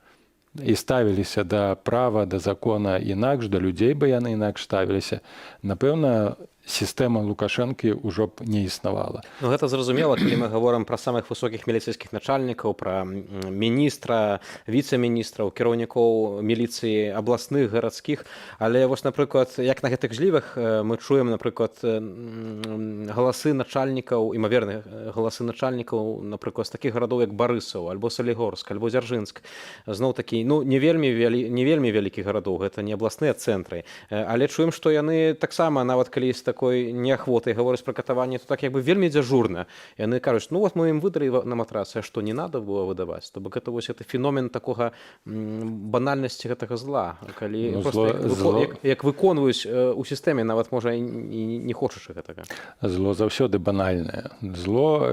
і ставіліся да права, да закона інакш, да людзей бы яны інакш ставіліся, напэўна, сістэма Лукашэнкі ўжо б не існавала. Ну, гэта зразумела, калі мы гаворам пра самых высокіх міліцэйскіх начальнікаў, пра міністра, віцэ-міністраў, кіраўнікоў міліцыі абласных, гарадскіх. Але вось, напрыклад, як на гэтых злівах мы чуем, напрыклад, галасы начальнікаў, імаверных галасы начальнікаў, напрыклад, з такіх гарадоў, як Барысаў, альбо Салігорск, альбо Дзяржынск. Зноў такі, ну, не вельмі вялікіх гарадоў, гэта не абласныя цэнтры. Але чуем, што яны таксама, нават калі з такой неахвотай гавораць пра катаванне, то так як бы вельмі дзяжурна. Яны кажуць: «Ну вот мы ім выдалі на матрасы, а што, не надо было выдаваць?» То бок это вось это феномен такога банальнасці гэтага зла, калі, ну, просто зло, як, зло... як выконваюць у сістэме, нават можа і не хочаш гэтага. Зло заўсёды банальнае. Зло,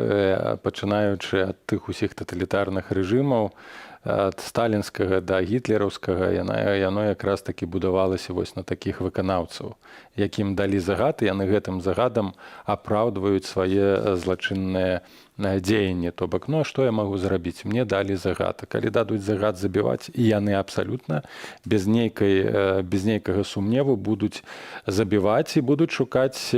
пачынаючы ад тых усіх таталітарных рэжымаў, ад сталінскага да гітлераўскага, яно якраз такі будавалася вось на такіх выканаўцаў, якім далі загад, і яны гэтым загадам апраўдваюць свае злачынныя дзеянні. То бок, ну а што я магу зрабіць, мне далі загад. А калі дадуць загад забіваць, і яны абсалютна без нейкага сумневу будуць забіваць і будуць шукаць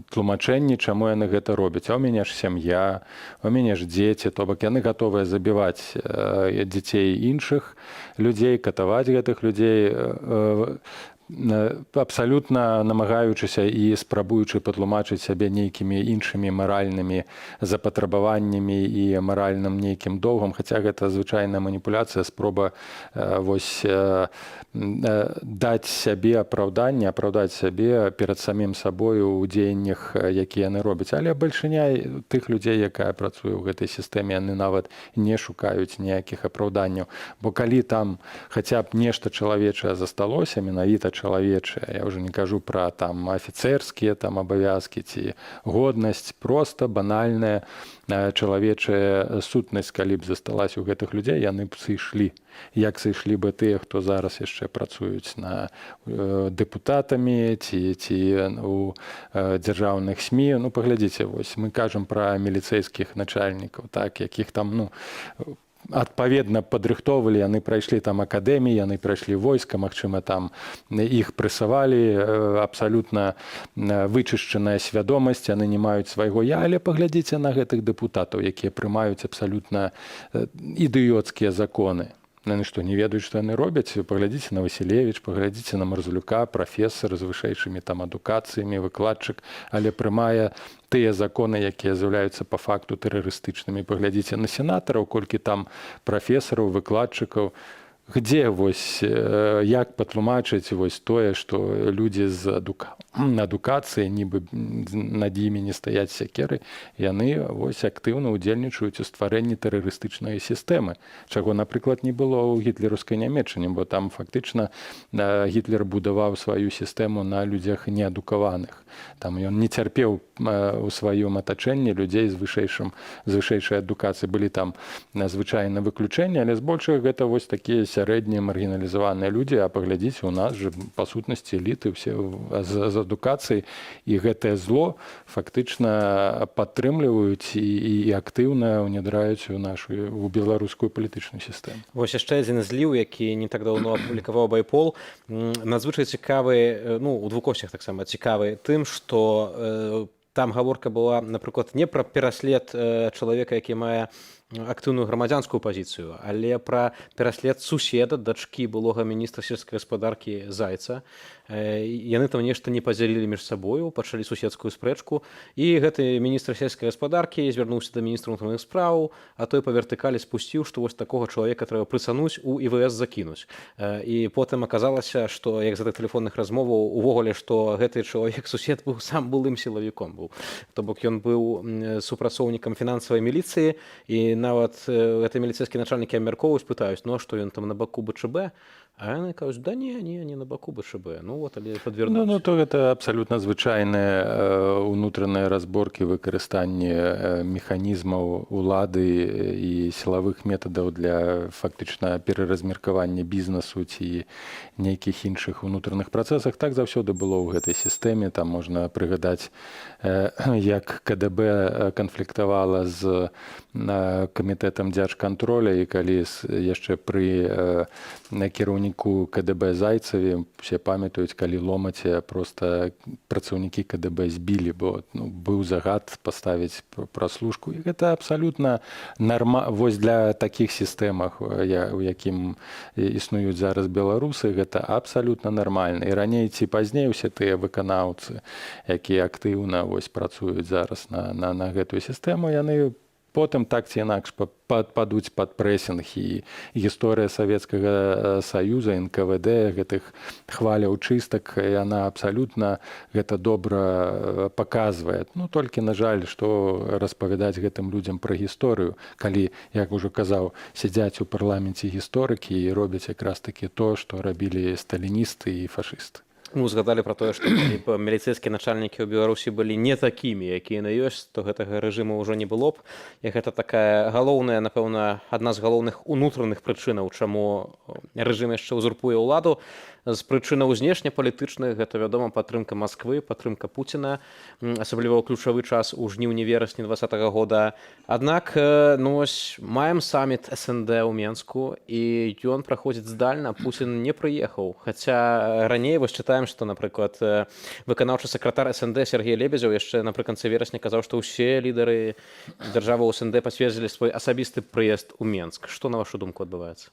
тлумачэнні, чаму яны гэта робяць: а ў мяне ж сям'я, у мяне ж дзеці. То бок яны гатовыя забіваць дзяцей іншых людзей, катаваць гэтых людзей, абсалютна намагаючыся і спрабуючы патлумачыць сябе нейкімі іншымі маральнымі запатрабаваннямі і маральным нейкім доўгам, хаця гэта звычайная маніпуляцыя, спроба вось даць сябе апраўданне, апраўдаць сябе перад самім сабою ў дзеяннях, якія яны робяць. Але бальшыня тых людзей, якая працуе ў гэтай сістэме, яны нават не шукаюць ніякіх апраўданняў, бо калі там хаця б нешта чалавечае засталося, менавіта чалавечая. Я ўжо не кажу пра там афіцэрскія там абавязкі ці годнасць, просто банальная чалавечая сутнасць, калі б засталась у гэтых людзей, яны б сышлі, як сышлі бы тыя, хто зараз яшчэ працуюць на дэпутатамі ці у дзяржаўных СМІ. Ну, паглядзіце, вось мы кажам пра міліцэйскіх начальнікаў, так, якіх там, ну, адпаведна падрыхтоўвалі, яны прайшлі там акадэміі, яны прайшлі войска, магчыма, там іх прэсавалі, абсалютна вычышчаная свядомасць, яны не маюць свайго я. Але паглядзіце на гэтых дэпутатаў, якія прымаюць абсалютна ідыёцкія законы. Яны што, не ведаюць, што яны робяць? Паглядзіце на Васілевіч, паглядзіце на Марзалюка, прафесар з вышэйшымі там адукацыямі, выкладчык, але прымае тыя законы, якія з'яўляюцца па факту тэрарыстычнымі. Паглядзіце на сенатараў, колькі там прафесараў, выкладчыкаў. Где вось, як патлумачыць вось тое, што людзі з адукацыяй, нібы над імі не стаяць сякеры, яны вось актыўна ўдзельнічаюць у стварэнні тэрарыстычнай сістэмы, чаго, напрыклад, не было ў гітлераўскай Нямеччыне, бо там фактычна Гітлер будаваў сваю сістэму на людзях неадукаваных. Там ён не цярпеў у сваём атачэнні людзей з вышэйшай адукацыі. Былі там, звычайна, выключэнні, але збольшага гэта вось такія сярэднія маргіналізаваныя людзі. А паглядзіце, у нас же па сутнасці эліты ўсе з адукацыяй, і гэтае зло фактычна падтрымліваюць і актыўна ўнядраюць у нашу, у беларускую палітычную сістэму. Вось яшчэ адзін зліў, які не так даўно апублікаваў Байпол, надзвычай цікавы, ну, у двукоссях таксама цікавы тым, што там гаворка была, напрыклад, не пра пераслед чалавека, які мае актыўную грамадзянскую пазіцыю, але пра пераслед суседа дачкі былога міністра сельскай гаспадаркі Зайца. Яны там нешта не падзялілі між сабою, пачалі суседскую спрэчку, і гэты міністр сельскай гаспадаркі звярнуўся да міністра унутраных спраў, а той па вертыкалі спусціў, што вось такога чалавека трэба прысануць, у ІВС закінуць. І потым аказалася, што, як з гэтых тэлефонных размоваў увогуле, што гэты чалавек, сусед, быў сам былым сілавіком быў, то бок ён быў супрацоўнікам фінансавай міліцыі. І нават гэты міліцэйскі начальнікі абмяркоўваюць, пытаюць: «Ну а што, ён там на баку БЧБ?» А яны кажуць: «Да не, не, не на баку БЧБ». Ну вот, але падвернуўся. Ну, то гэта абсалютна звычайныя унутраныя разборкі, выкарыстанне механізмаў улады і сілавых метадаў для фактычна пераразмеркавання бізнесу ці нейкіх іншых унутраных працэсах. Так заўсёды было ў гэтай сістэме. Там можна прыгадаць, як КДБ канфліктавала з камітэтам дзяржкантроля, і калі яшчэ пры кіраўніку КДБ Зайцаве, все памятаюць, калі ломаце просто працаўнікі КДБ збілі, бо, ну, быў загад паставіць праслушку. І гэта абсалютна нарма вось для такіх сістэмах, у якім існуюць зараз беларусы, гэта абсалютна нармальна. І раней ці пазней усе тыя выканаўцы, якія актыўна вось працуюць зараз на гэтую сістэму, яны потым так ці інакш падпадуць пад прэсінг. І гісторыя Савецкага Саюза, НКВД, гэтых хваляў чыстак, яна абсалютна гэта добра паказвае. Ну, толькі, на жаль, што распавядаць гэтым людзям пра гісторыю, калі, як ужо казаў, сядзяць у парламенце гісторыкі і робяць якраз такі то, што рабілі сталіністы і фашысты? Ну, згадалі пра тое, што калі б міліцэйскія начальнікі ў Беларусі былі не такімі, якія яны ёсць, то гэтага рэжыму ўжо не было б. І гэта такая галоўная, напэўна, адна з галоўных унутраных прычынаў, чаму рэжым яшчэ ўзурпуе ўладу. З прычынаў знешнепалітычных гэта, вядома, падтрымка Масквы, падтрымка Пуціна, асабліва ў ключавы час, у жніўні, верасні 20-го года. Аднак, ну вось, маем саміт СНД ў Менску, і ён праходзіць здальна, Пуцін не прыехаў. Хаця раней вось чытаем, што, напрыклад, выканаўчы сакратар СНД Сяргей Лебедзеў яшчэ напрыканцы верасня казаў, што ўсе лідары дзяржаваў СНД пацвердзілі свой асабісты прыезд у Менск. Што, на вашу думку, адбываецца?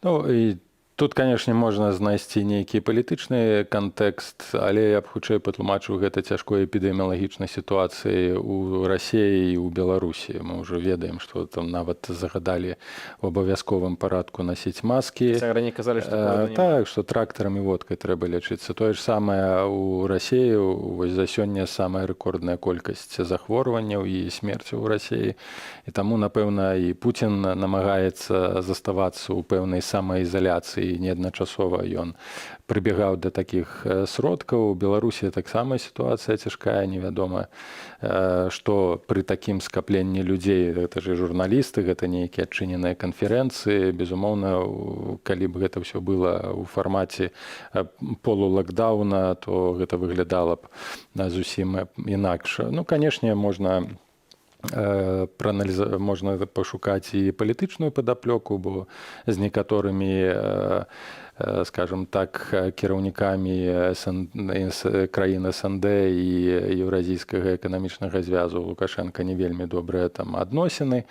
Ну, і тут, канешне, можна знайсці нейкі палітычны кантэкст, але я б хутчэй патлумачыў гэта цяжкой эпідэміялагічнай сітуацыяй у Расеі і ў Беларусі. Мы ўжо ведаем, што там нават загадалі ў абавязковым парадку насіць маскі. Раней казалі, што Так, што трактарам і водкай трэба лячыцца. Тое ж самае ў Расеі, вось за сёння самая рэкордная колькасць захворванняў і смерцяў у Расеі. І таму, напэўна, і Пуцін намагаецца заставацца ў пэўнай самаізаляцыі. і неадначасова ён прыбегаў да такіх сродкаў. У Беларусі таксама сітуацыя цяжкая, невядома, што пры такім скапленні людзей, гэта ж і журналісты, гэта нейкія адчыненыя канферэнцыі. Безумоўна, калі б гэта ўсё было ў фармаце полулакдауна, то гэта выглядала б зусім інакш. Ну, канешне, можна пашукаць і палітычную падаплёку, бо з некаторымі, скажем так, кіраўнікамі краін СНД і Еўразійскага эканамічнага звязу Лукашенко не вельмі добрыя там адносіны.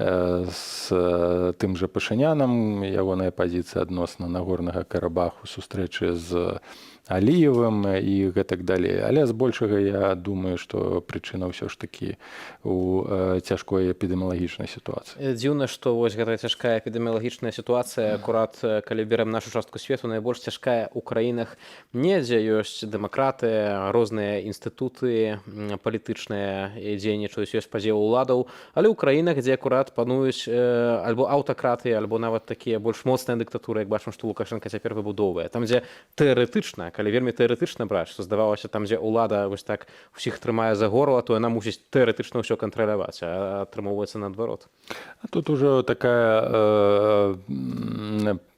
З тым жа Пашынянам ягоная пазіцыя адносна Нагорнага Карабаху, сустрэчы з Аліевым і гэтак далей. Але збольшага я думаю, што прычына ўсё ж такі у цяжкой эпідэміялагічнай сітуацыі. Дзіўна, што вось гэтая цяжкая эпідэміялагічная сітуацыя акурат, калі берэм нашу частку свету, найбольш цяжкая ў краінах не дзе ёсць дэмакратыя, розныя інстытуты палітычныя дзейнічаюць, ёсць падзел уладаў, але ў краінах, дзе акурат пануюць альбо аўтакратыі, альбо нават такія больш моцныя дыктатуры, як бачым, што Лукашенко цяпер выбудоўвае. Там, дзе тэарэтычна, калі вельмі тэарэтычна браць, што здавалася, там, дзе ўлада вось так усіх трымае за горла, то яна мусіць тэарэтычна ўсё кантраляваць, а атрымоўваецца наадварот. А тут ужо такая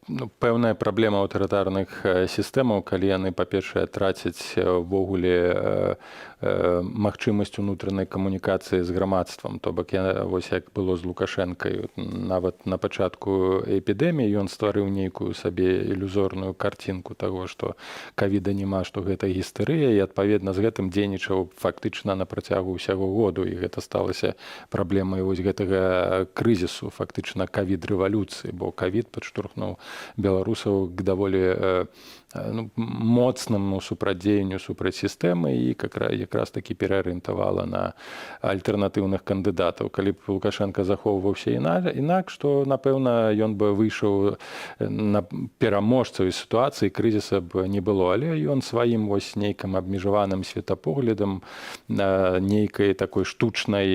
ну, пэўная праблема аўтарытарных сістэмаў, калі яны, па-першае, трацяць увогуле магчымасць унутранай камунікацыі з грамадствам. То бок я, вось як было з Лукашэнкай, нават на пачатку эпідэміі ён стварыў нейкую сабе ілюзорную карцінку таго, што кавіда няма, што гэта гістэрыя, і адпаведна з гэтым дзейнічаў фактычна на працягу ўсяго году, і гэта сталася праблемай вось гэтага крызісу, фактычна кавід-рэвалюцыі, бо кавід падштурхнуў беларусаў к даволі ну, моцнаму супрацьдзеянню супраць сістэмы і якраз такі пераарыентавала на альтэрнатыўных кандыдатаў. Калі б Лукашенко захоўваўся інакш, то, напэўна, ён бы выйшаў на пераможцаў і сітуацыі крызіса б не было, але ён сваім вось нейкім абмежаваным светапоглядам, нейкай такой штучным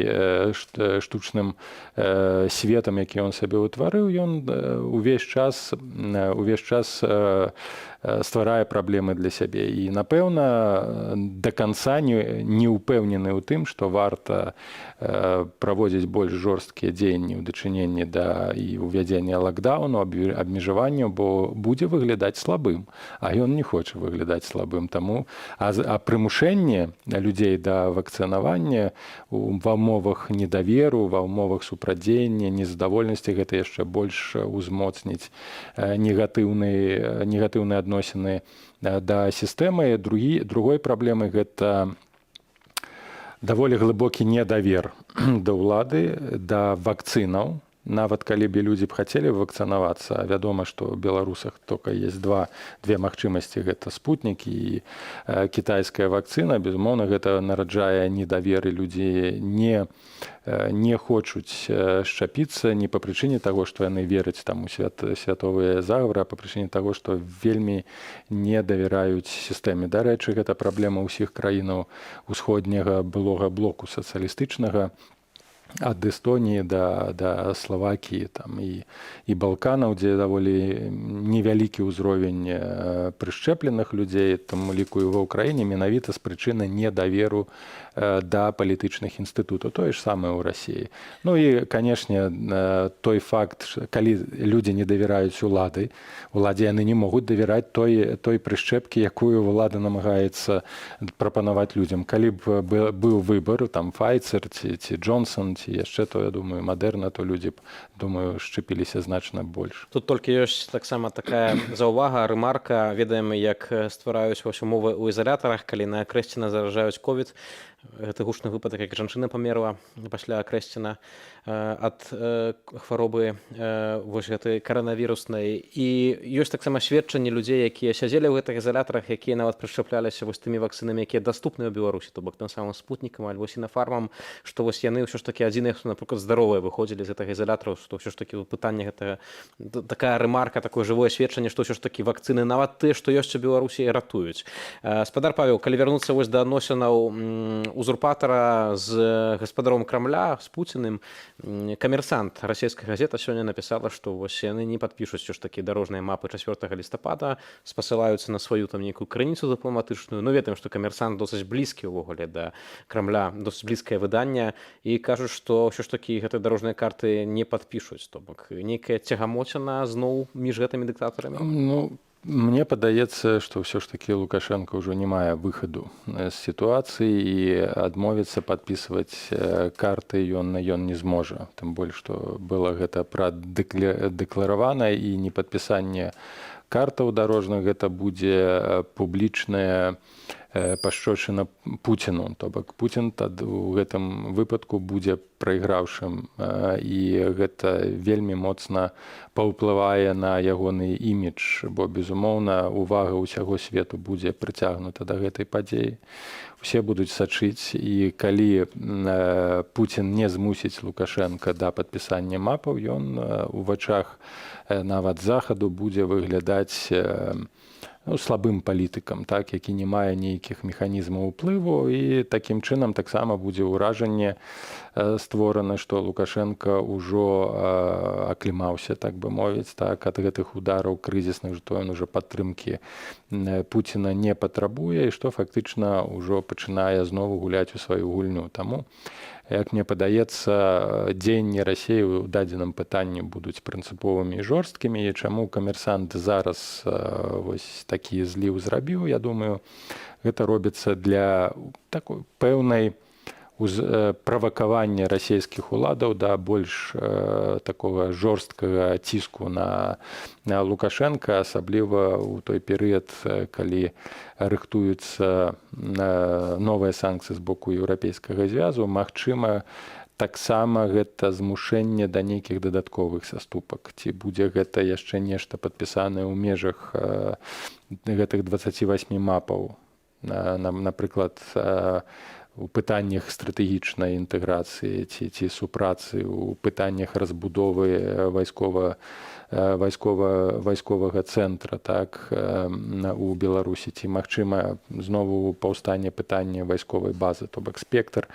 светам, які ён сабе ўтварыў, ён увесь час стварае праблемы для сябе і, напэўна, до конца не ўпэўнены ў тым, што варта праводзіць больш жорсткія дзеянні ў дачыненні да і ўвядзення лакдауну, абмежаванняў, бо будзе выглядаць слабым, а ён не хоча выглядаць слабым. Таму а прымушэнне людзей да вакцынавання ва ўмовах недаверу, ва ўмовах супрацьдзеяння, незадаволенасці, гэта яшчэ больш узмоцніць негатыўныя адносіны да сістэмы. Другой праблемай гэта даволі глыбокі недавер да ўлады, да вакцынаў. Нават калі б людзі б хацелі вакцынавацца, вядома, што ў беларусах только есть две магчымасці: гэта Спутнік і кітайская вакцына. Безумоўна, гэта нараджае недаверы, людзі не хочуць шчапіцца не па прычыне таго, што яны вераць там у святовыя заговоры, а па прычыне таго, што вельмі не давяраюць сістэме. Дарэчы, гэта праблема ўсіх краінаў усходняга былога блоку сацыялістычнага, ад Эстоніі да Славакіі там і Балканаў, дзе даволі невялікі ўзровень прышчэпленых людзей, там ліку і ва Ўкраіне, менавіта з прычыны недаверу да палітычных інстытутаў, тое ж самае ў Расіі. Ну і, канешне, той факт, калі людзі не давяраюць уладзе, яны не могуць давяраць той прышчэпкі, якую ўлада намагаецца прапанаваць людзям. Калі б быў выбар там Файцер ці Джонсон, ці яшчэ, то я думаю, Мадэрна, то людзі б, думаю, шчапіліся значна больш. Тут толькі ёсць таксама такая заўвага, рэмарка: ведаем, як ствараюць вось умовы ў ізалятарах, калі на Акрэсціна заражаюць ковід, гэты гучны выпадак, як жанчына памерла пасля Акрэсціна ад хваробы вось гэтай каранавіруснай, і ёсць таксама сведчанні людзей, якія сядзелі ў гэтых ізалятарах, якія нават прышчапляліся вось тымі вакцынамі, якія даступныя ў Беларусі, то бок тым самым Спутнікам альбо Сінафармам, што вось яны ўсё ж такі адзіныя, хто, напрыклад, здаровыя выходзілі з гэтага ізалятару, што ўсё ж такі пытанне гэтага, такая рэмарка, такое жывое сведчанне, што ўсё ж такі вакцыны, нават тыя, што ёсць у Беларусі, ратуюць. Спадар Павел, калі вярнуцца вось да адносінаў узурпатара з гаспадаром Крамля, з Пуціным. «Камерсант», расійская газета, сёння напісала, што вось яны не падпішуць ўсё ж такі дарожныя мапы 4 лістапада, спасылаюцца на сваю там нейкую крыніцу дыпламатычную. Ну, ведаем, што «Камерсант» досыць блізкі ўвогуле да Крамля, досыць блізкае выданне, і кажуць, што ўсё ж такі гэтай дарожныя карты не падпішуць. То бок нейкая цягамоціна зноў між гэтымі дыктатарамі. Ну, мне падаецца, што ўсё ж такі Лукашэнка ўжо не мае выхаду з сітуацыі, і адмовіцца падпісваць карты ён не зможа. Тым больш што было гэта прадэманстравана, і непадпісанне картаў дарожных — гэта будзе публічная пашчочына Пуціну. То бок Пуцін тады ў гэтым выпадку будзе прайграўшым, і гэта вельмі моцна паўплывае на ягоны імідж, бо, безумоўна, увага ўсяго свету будзе прыцягнута да гэтай падзеі, усе будуць сачыць. І калі Пуцін не змусіць Лукашэнка да падпісання мапаў, ён у вачах нават Захаду будзе выглядаць, ну, слабым палітыкам, так, які не мае нейкіх механізмаў уплыву. І такім чынам таксама будзе ўражанне створана, што Лукашэнка ўжо аклімаўся, так бы мовіць, так, ад гэтых удараў крызісных, што ён уже падтрымкі Пуціна не патрабуе і што фактычна ўжо пачынае знову гуляць у сваю гульню. Таму, як мне падаецца, дзеянні Расеі ў дадзеным пытанні будуць прынцыповымі і жорсткімі. І чаму «Камерсант» зараз вось такі зліў зрабіў, я думаю, гэта робіцца для такой пэўнай правакавання расійскіх уладаў да больш такога жорсткага ціску на Лукашэнка, асабліва ў той перыяд, калі рыхтуюцца новыя санкцыі з боку Еўрапейскага звязу. Магчыма, таксама гэта змушэнне да нейкіх дадатковых саступак, ці будзе гэта яшчэ нешта падпісанае ў межах гэтых 28 мапаў, напрыклад, у пытаннях стратэгічнай інтэграцыі ці супрацы, у пытаннях разбудовы вайсковага цэнтра, так, у Беларусі, ці, магчыма, знову паўстане пытанне вайсковай базы. То бок спектр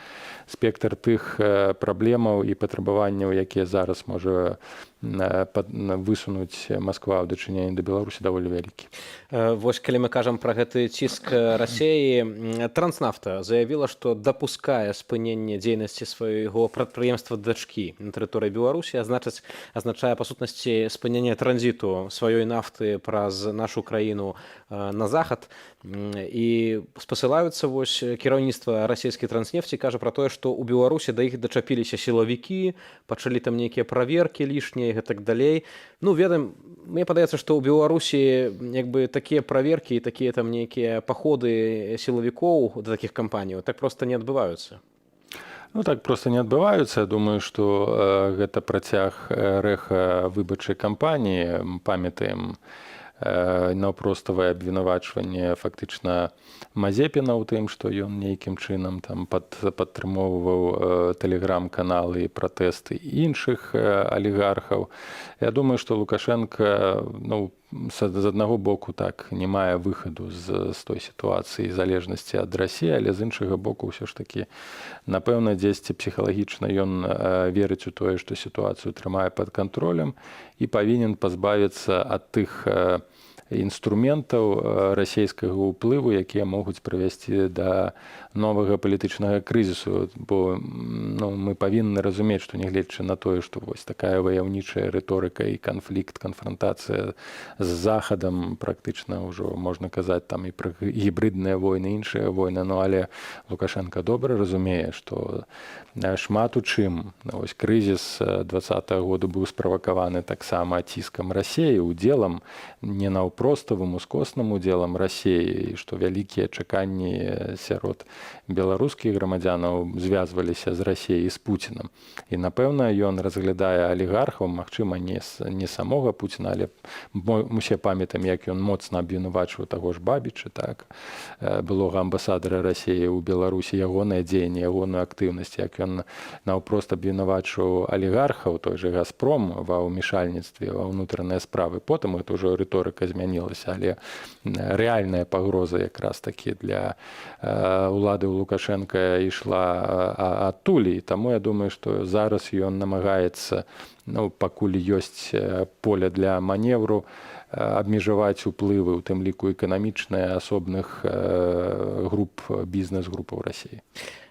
тых праблемаў і патрабаванняў, якія зараз можа высунуць Масква ў дачыненні да Беларусі, даволі вялікі. Вось калі мы кажам пра гэты ціск Расеі, «Транснафта» заявіла, што дапускае спыненне дзейнасці свайго прадпрыемства дачкі на тэрыторыі Беларусі, а значыць, азначае па сутнасці спыненне транзіту сваёй нафты праз нашу краіну на захад. І спасылаюцца, вось кіраўніцтва расійскай «Транснефці» кажа пра тое, што ў Беларусі да іх дачапіліся сілавікі, пачалі там нейкія праверкі лішнія і гэтак далей. Ну, ведаем, мне падаецца, што ў Беларусі як бы такія праверкі і такія там нейкія паходы сілавікоў да такіх кампаніяў так проста не адбываюцца. Ну, так проста не адбываюцца. Я думаю, што гэта працяг рэха выбарчай кампаніі. Памятаем наўпроставае абвінавачванне фактычна Мазепіна ў тым, што ён нейкім чынам там падтрымоўваў тэлеграм-каналы і пратэсты іншых алігархаў. Я думаю, што Лукашэнка, ну, з аднаго боку, так, не мае выхаду з той сітуацыі залежнасці ад Расіі, але з іншага боку, ўсё ж такі, напэўна, дзесьці псіхалагічна ён верыць у тое, што сітуацыю трымае пад кантролем і павінен пазбавіцца ад тых інструментаў расійскага ўплыву, якія могуць прывесці да новага палітычнага крызісу. Бо, ну, мы павінны разумець, што, нягледзячы на тое, што вось такая ваяўнічая рыторыка і канфлікт, канфрантацыя з Захадам, практычна ўжо можна казаць там і пра гібрыдныя войны, іншыя войны, ну, але Лукашэнка добра разумее, што шмат у чым ось крызіс 20-го году быў справакаваны таксама ціскам Расеі, удзелам, не наўпроставым, ускосным удзелам Расеі, і што вялікія чаканні сярод беларускіх грамадзянаў звязваліся з Расеяй і з Пуцінам. І, напэўна, ён разглядае алігархаў, магчыма, не самога Пуціна, але мы усе памятаем, як ён моцна абвінавачваў таго ж Бабіча, так, былога амбасадара Расеі ў Беларусі, ягонае дзеянне, ягоную актыўнасць, як ён наўпрост абвінавачваў алігархаў, той же «Газпром», ва ўмешальніцтве ва ўнутраныя справы. Потым это ўжо рыторыка змянілася. змянілася, але рэальная пагроза якраз такі для улады ў Лукашэнка ішла адтуль. І таму я думаю, што зараз ён намагаецца, ну, пакуль ёсць поле для маневру, абмежаваць уплывы, у тым ліку эканамічныя, асобных груп, бізнес-групаў Расіі.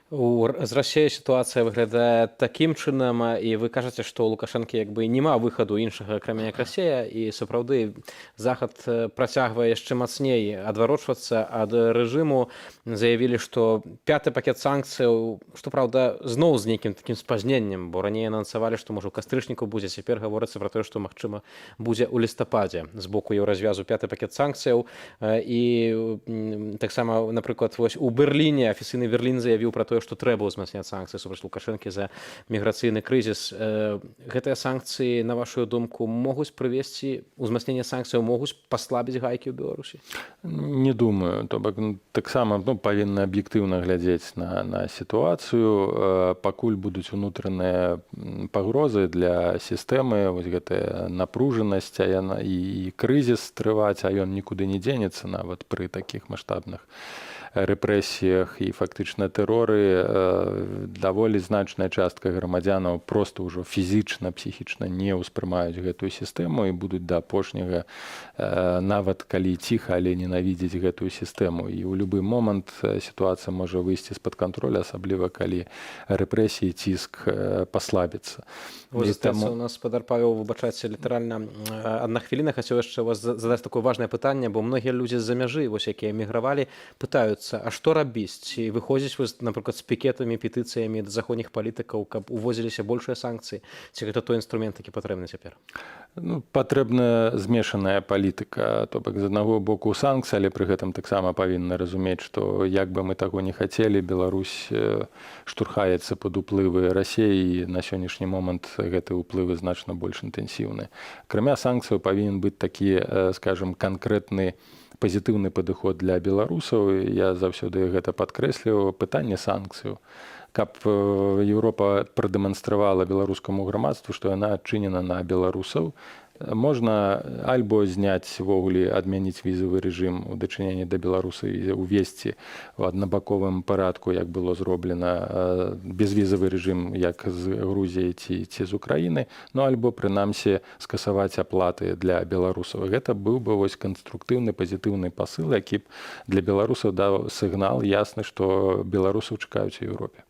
З Расіяй сітуацыя выглядае такім чынам, і вы кажаце, што ў Лукашэнкі як бы няма выхаду іншага, акрамя як Расія, і сапраўды Захад працягвае яшчэ мацней адварочвацца ад рэжыму. Заявілі, што пяты пакет санкцыяў, што праўда, зноў з нейкім такім спазненнем, бо раней анансавалі, што можа ў кастрычніку будзе, цяпер гаворыцца пра тое, што магчыма будзе ў лістападзе з боку Еўразвязу пяты пакет санкцыяў. І таксама, напрыклад, вось у Берліне афіцыйны Берлін заявіў пра тое, што трэба ўзмацняць санкцыі супраць Лукашэнкі за міграцыйны крызіс. Гэтыя санкцыі, на вашу думку, могуць прывесці, узмацненне санкцыяў могуць паслабіць гайкі ў Беларусі? Не думаю. То бок, ну, таксама, ну, павінна аб'ектыўна глядзець на сітуацыю. Пакуль будуць унутраныя пагрозы для сістэмы, вось гэтая напружанасць, а яна і крызіс трываць, а ён нікуды не дзенецца нават пры такіх маштабных рэпрэсіях і фактычна тэроры, даволі значная частка грамадзянаў просто ўжо фізічна, псіхічна не ўспрымаюць гэтую сістэму і будуць да апошняга, нават калі ціха, але ненавідзець гэтую сістэму. І ў любы момант сітуацыя можа выйсці з-пад кантроля, асабліва калі рэпрэсіі, ціск паслабіцца. Вось, таму у нас, спадар Павел, выбачайце, літаральна адна хвіліна, хацеў яшчэ вас задаць такое важнае пытанне, бо многія людзі з-за мяжы, вось якія эмігравалі, пытаюцца, а што рабіць? Ці выходзіць вы, напрыклад, з пікетамі, петыцыямі да заходніх палітыкаў, каб увозіліся большыя санкцыі? Ці гэта той інструмент, які патрэбны цяпер? Ну, патрэбна змешаная палітыка, то бок з аднаго боку санкцыі, але пры гэтым таксама павінна разумець, што як бы мы таго не хацелі, Беларусь штурхаецца пад уплывы Расеі, і на сённяшні момант гэты ўплывы значна больш інтэнсіўны. Акрамя санкцыяў павінен быць такі, скажем, канкрэтны пазітыўны падыход для беларусаў. Я заўсёды гэта падкрэсліваў, пытанне санкцыяў, каб Еўропа прадэманстравала беларускаму грамадству, што яна адчынена на беларусаў. Можна альбо зняць увогуле, адмяніць візавы рэжым у дачыненні да беларусаў і увесці ў аднабаковым парадку, як было зроблена, безвізавы рэжым, як з Грузіяй ці з Украіны, ну альбо прынамсі скасаваць аплаты для беларусаў. Гэта быў бы вось канструктыўны пазітыўны пасыл, які б для беларусаў даў сігнал ясны, што беларусаў чакаюць у Еўропе.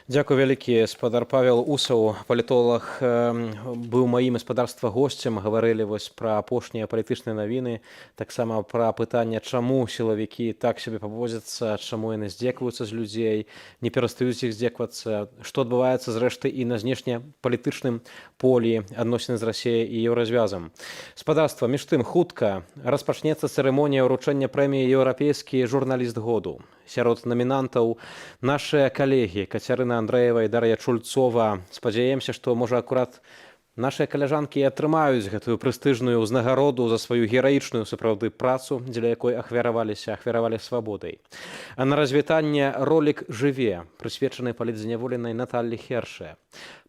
Дзякуй вялікі, спадар Павел Усаў, палітолаг, быў маім, гаспадарства, госцем. Гаварылі вось пра апошнія палітычныя навіны, таксама пра пытанне, чаму сілавікі так сябе паводзяцца, чаму яны здзекваюцца з людзей, не перастаюць іх здзеквацца, што адбываецца зрэшты і на знешнепалітычным полі, адносіны з Расіяй і Еўразвязам. Спадарства, між тым, хутка распачнецца цырымонія ўручэння прэміі «Еўрапейскі журналіст году». Сярод намінантаў нашыя калегі Кацярына Андрэева і Дар'я Чульцова. Спадзяемся, што можа акурат нашыя каляжанкі і атрымаюць гэтую прэстыжную ўзнагароду за сваю гераічную сапраўды працу, дзеля якой ахвяраваліся, ахвяравалі свабодай. А на развітанне ролік «Жыве», прысвечаны палітзняволенай Наталлі Херше.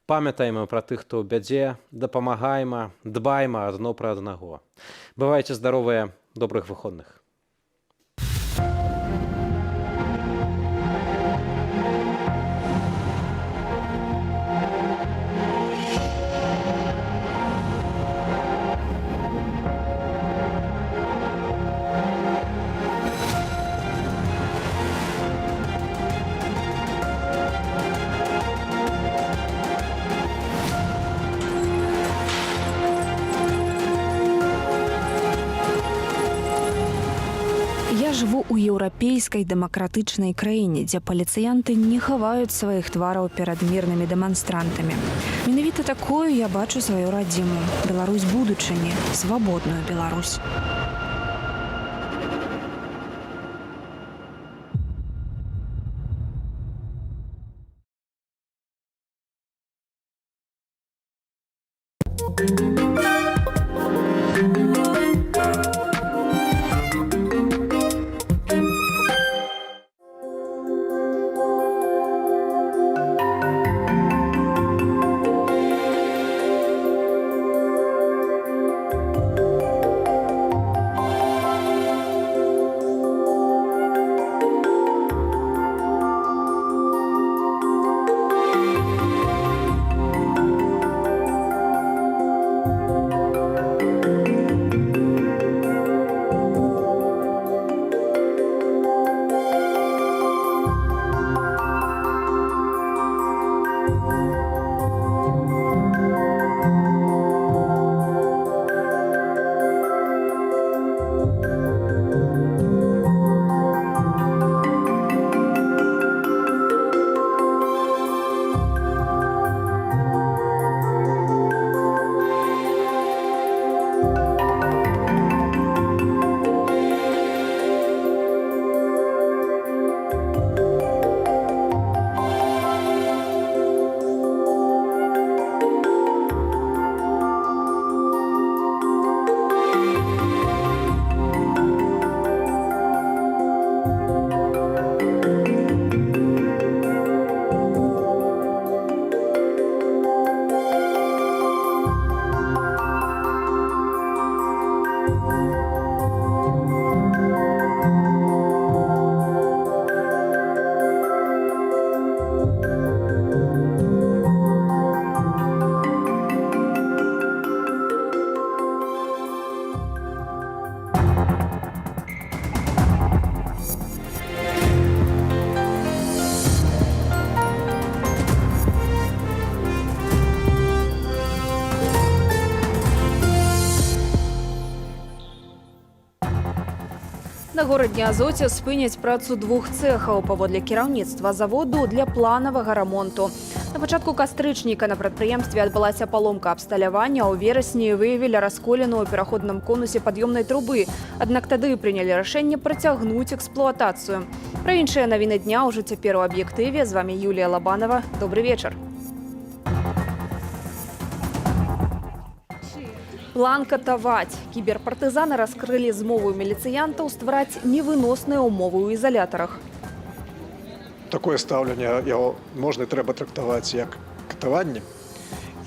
Памятаем пра тых, хто ў бядзе, дапамагайма, дбайма адно пра аднаго. Бывайце здаровыя, добрых выходных. Я жыву ў еўрапейскай дэмакратычнай краіне, дзе паліцыянты не хаваюць сваіх твараў перад мірнымі дэманстрантамі. Менавіта такою я бачу сваю радзіму, Беларусь будучыні, свабодную Беларусь. На Горадні Азоце спыняць працу двух цэхаў паводле кіраўніцтва заводу для планавага рамонту. На пачатку кастрычніка на прадпрыемстве адбылася паломка абсталявання, а ў верасні выявілі расколіну ў пераходным конусе пад'ёмнай трубы. Аднак тады прынялі рашэнне працягнуць эксплуатацыю. Пра іншыя навіны дня ўжо цяпер у аб'ектыве. З вамі Юлія Лабанова. Добры вечар. План катаваць. Кіберпартызаны раскрылі змову міліцыянтаў ствараць невыносныя ўмовы ў ізалятарах. Такое стаўленне, яго можна і трэба трактаваць як катаванне,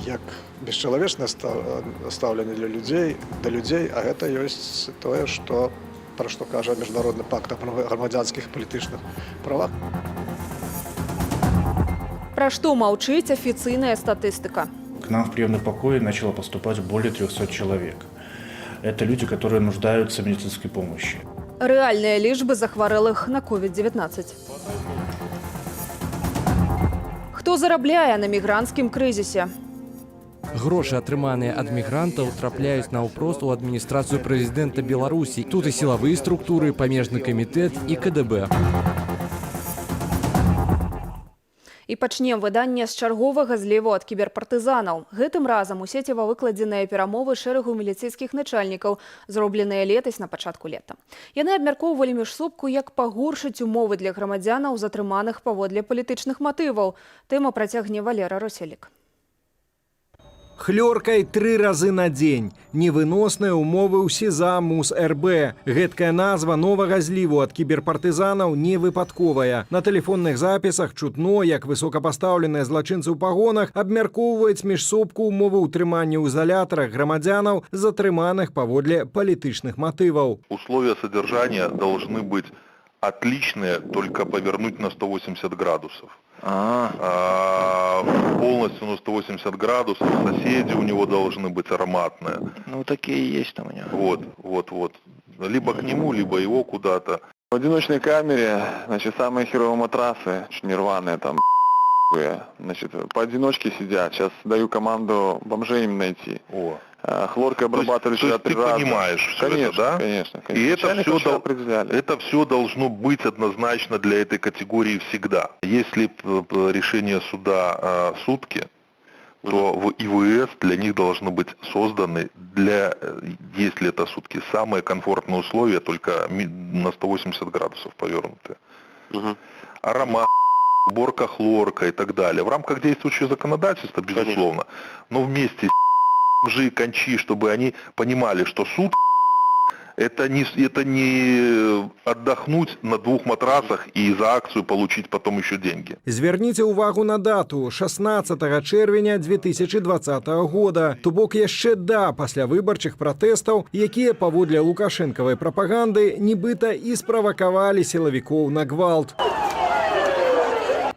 як бесчалавечнае стаўленне для людзей, да людзей, а гэта ёсць тое, што пра што кажа міжнародны пакт аб грамадзянскіх і палітычных правах. Пра што маўчыць афіцыйная статыстыка? К нам в приемный покой начало поступать более 300 человек. Это люди, которые нуждаются в медицинской помощи. Рэальныя лічбы захварэлых на COVID-19. Хто зарабляе на мігранцкім крызісе? Грошы, атрыманыя ад мігрантаў, трапляюць наўпрост у адміністрацыю прэзідэнта Беларусі. Тут і сілавыя структуры, памежны камітэт і КДБ. І пачнем выданне з чарговага зліву ад кіберпартызанаў. Гэтым разам у сеціва выкладзеныя перамовы шэрагу міліцэйскіх начальнікаў, зробленыя летась на пачатку лета. Яны абмяркоўвалі міжсобку, як пагоршыць умовы для грамадзянаў, затрыманых паводле палітычных матываў. Тэма працягне Валера Роселік. Хлёркай тры разы на дзень. Невыносныя ўмовы ў СІЗА МУС РБ. Гэткая назва новага зліву ад кіберпартызанаў не выпадковая. На тэлефонных запісах чутно, як высокапастаўленыя злачынцы ў пагонах абмяркоўваюць міжсобку ўмовы ўтрымання ў ізалятарах грамадзянаў, затрыманых паводле палітычных матываў. Условия содержания должны быть отличные, только повернуть на 180 градусов. Полностью на 180 градусов, соседи у него должны быть ароматные. Ну, такие есть там у него. Вот, вот, вот. Либо к нему, либо его куда-то. В одиночной камере, значит, самые херовые матрасы, чуть не рваные там, значит, поодиночке сидят. Сейчас даю команду бомжей им найти. О. Хлоркой обрабатывали То вчера есть ты три раза. Понимаешь все Конечно, это, да? Конечно, конечно. И это Начальника все, вчера определяли. Это все должно быть однозначно для этой категории всегда. Если решение суда сутки, то в ИВС для них должны быть созданы, если это сутки, самые комфортные условия, только на 180 градусов повернутые. Аромат, уборка хлорка и так далее. В рамках действующего законодательства, безусловно, но вместе с бомжи, кончи, чтобы они понимали, что суд это не отдохнуть на двух матрасах и за акцию получить потом еще деньги. Звярніце ўвагу на дату 16 чэрвеня 2020 года. То бок яшчэ да паслявыбарчых пратэстаў, якія паводле лукашэнкавай прапаганды нібыта і справакавалі сілавікоў на гвалт.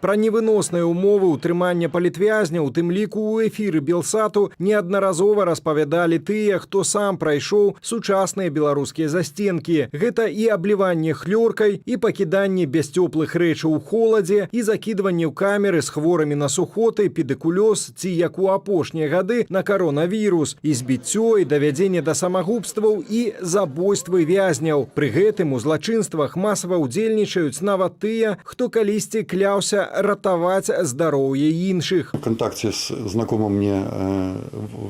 Пра невыносныя ўмовы ўтрымання палітвязняў, у тым ліку ў эфіры Белсату, неаднаразова распавядалі тыя, хто сам прайшоў сучасныя беларускія засценкі. Гэта і абліванне хлёркай, і пакіданне без цёплых рэчаў у холадзе, і закідванне ў камеры з хворымі на сухоты, педыкулёз ці, як у апошнія гады, на каронавірус, і збіццё, і давядзенне да самагубстваў, і забойствы вязняў. Пры гэтым у злачынствах масава ўдзельнічаюць нават тыя, хто калісьці кляўся ратаваць здароўе іншых. В контакте с знакомым мне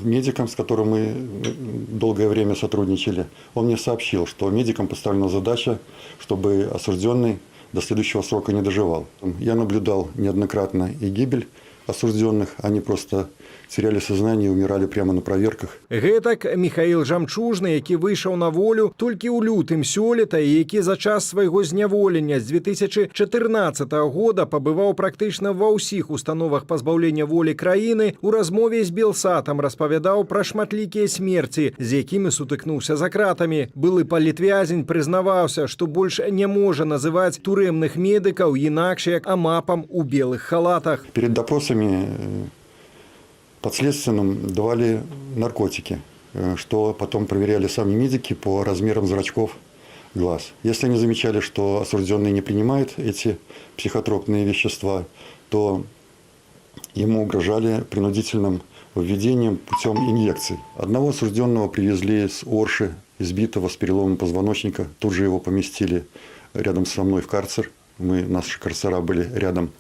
медиком, с которым мы долгое время сотрудничали, он мне сообщил, что медикам поставлена задача, чтобы осужденный до следующего срока не доживал. Я наблюдал неоднократно и гибель осужденных, они просто теряли сознание и умирали прямо на проверках. Гэтак Міхаіл Жамчужны, які выйшаў на волю толькі ў лютым сёлета і які за час свайго зняволення з 2014 года пабываў практычна ва ўсіх установах пазбаўлення волі краіны, у размове з Белсатам распавядаў пра шматлікія смерці, з якімі сутыкнуўся за кратамі. Былы палітвязень прызнаваўся, што больш не можа называць турэмных медыкаў інакш як амапам у белых халатах. Перед допросами подследственным давали наркотики, что потом проверяли сами медики по размерам зрачков глаз. Если они замечали, что осужденный не принимает эти психотропные вещества, то ему угрожали принудительным введением путем инъекций. Одного осужденного привезли с Орши, избитого, с переломом позвоночника. Тут же его поместили рядом со мной в карцер. Наши карцера были рядом.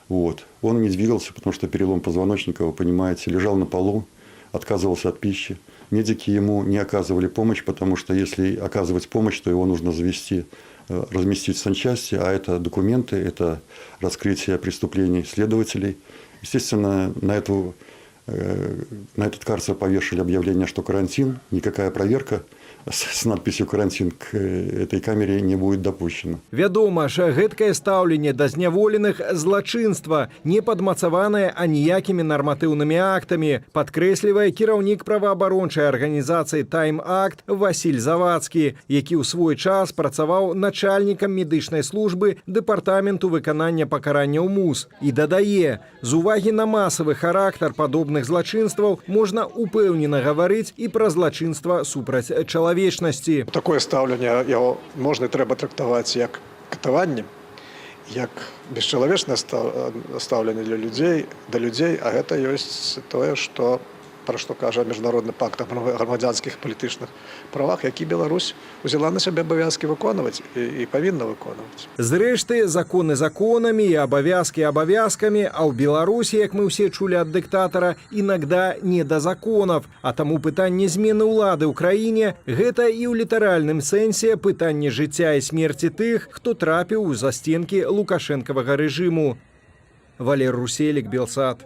Вот. Он не двигался, потому что перелом позвоночника, вы понимаете, лежал на полу, отказывался от пищи. Медики ему не оказывали помощь, потому что если оказывать помощь, то его нужно завести, разместить в санчасти, а это документы, это раскрытие преступлений следователей. Естественно, на этот карцер повешали объявление, что карантин, никакая проверка с надписью «карантин» к этой камере не будет допущена. Вядома ж, гэткае стаўленне да зняволеных злачынства, не падмацаванае аніякімі нарматыўнымі актамі, падкрэслівае кіраўнік праваабарончай арганізацыі «Тайм-акт» Васіль Завадскі, які ў свой час працаваў начальнікам медычнай службы дэпартаменту выканання пакаранняў МУС, і дадае: з увагі на масавы характар падобных злачынстваў можна упэўнена гаварыць і пра злачынства супраць чалавечнасці. Такое стаўленне, яго можна і трэба трактаваць як катаванне, як бесчалавечнае стаўленне для людзей да людзей, а гэта ёсць тое, што пра што кажа Міжнародны пакт аб грамадзянскіх, палітычных правах, які Беларусь узяла на сябе абавязкі выконваць і павінна выконваць. Зрэшты, законы законамі і абавязкі абавязкамі, а ў Беларусі, як мы ўсе чулі ад дыктатара, иногда не до законов. А таму пытанне змены ўлады ў краіне — гэта і ў літаральным сэнсе пытанне жыцця і смерці тых, хто трапіў у засценкі лукашэнкавага рэжыму. Валер Руселік, Белсат.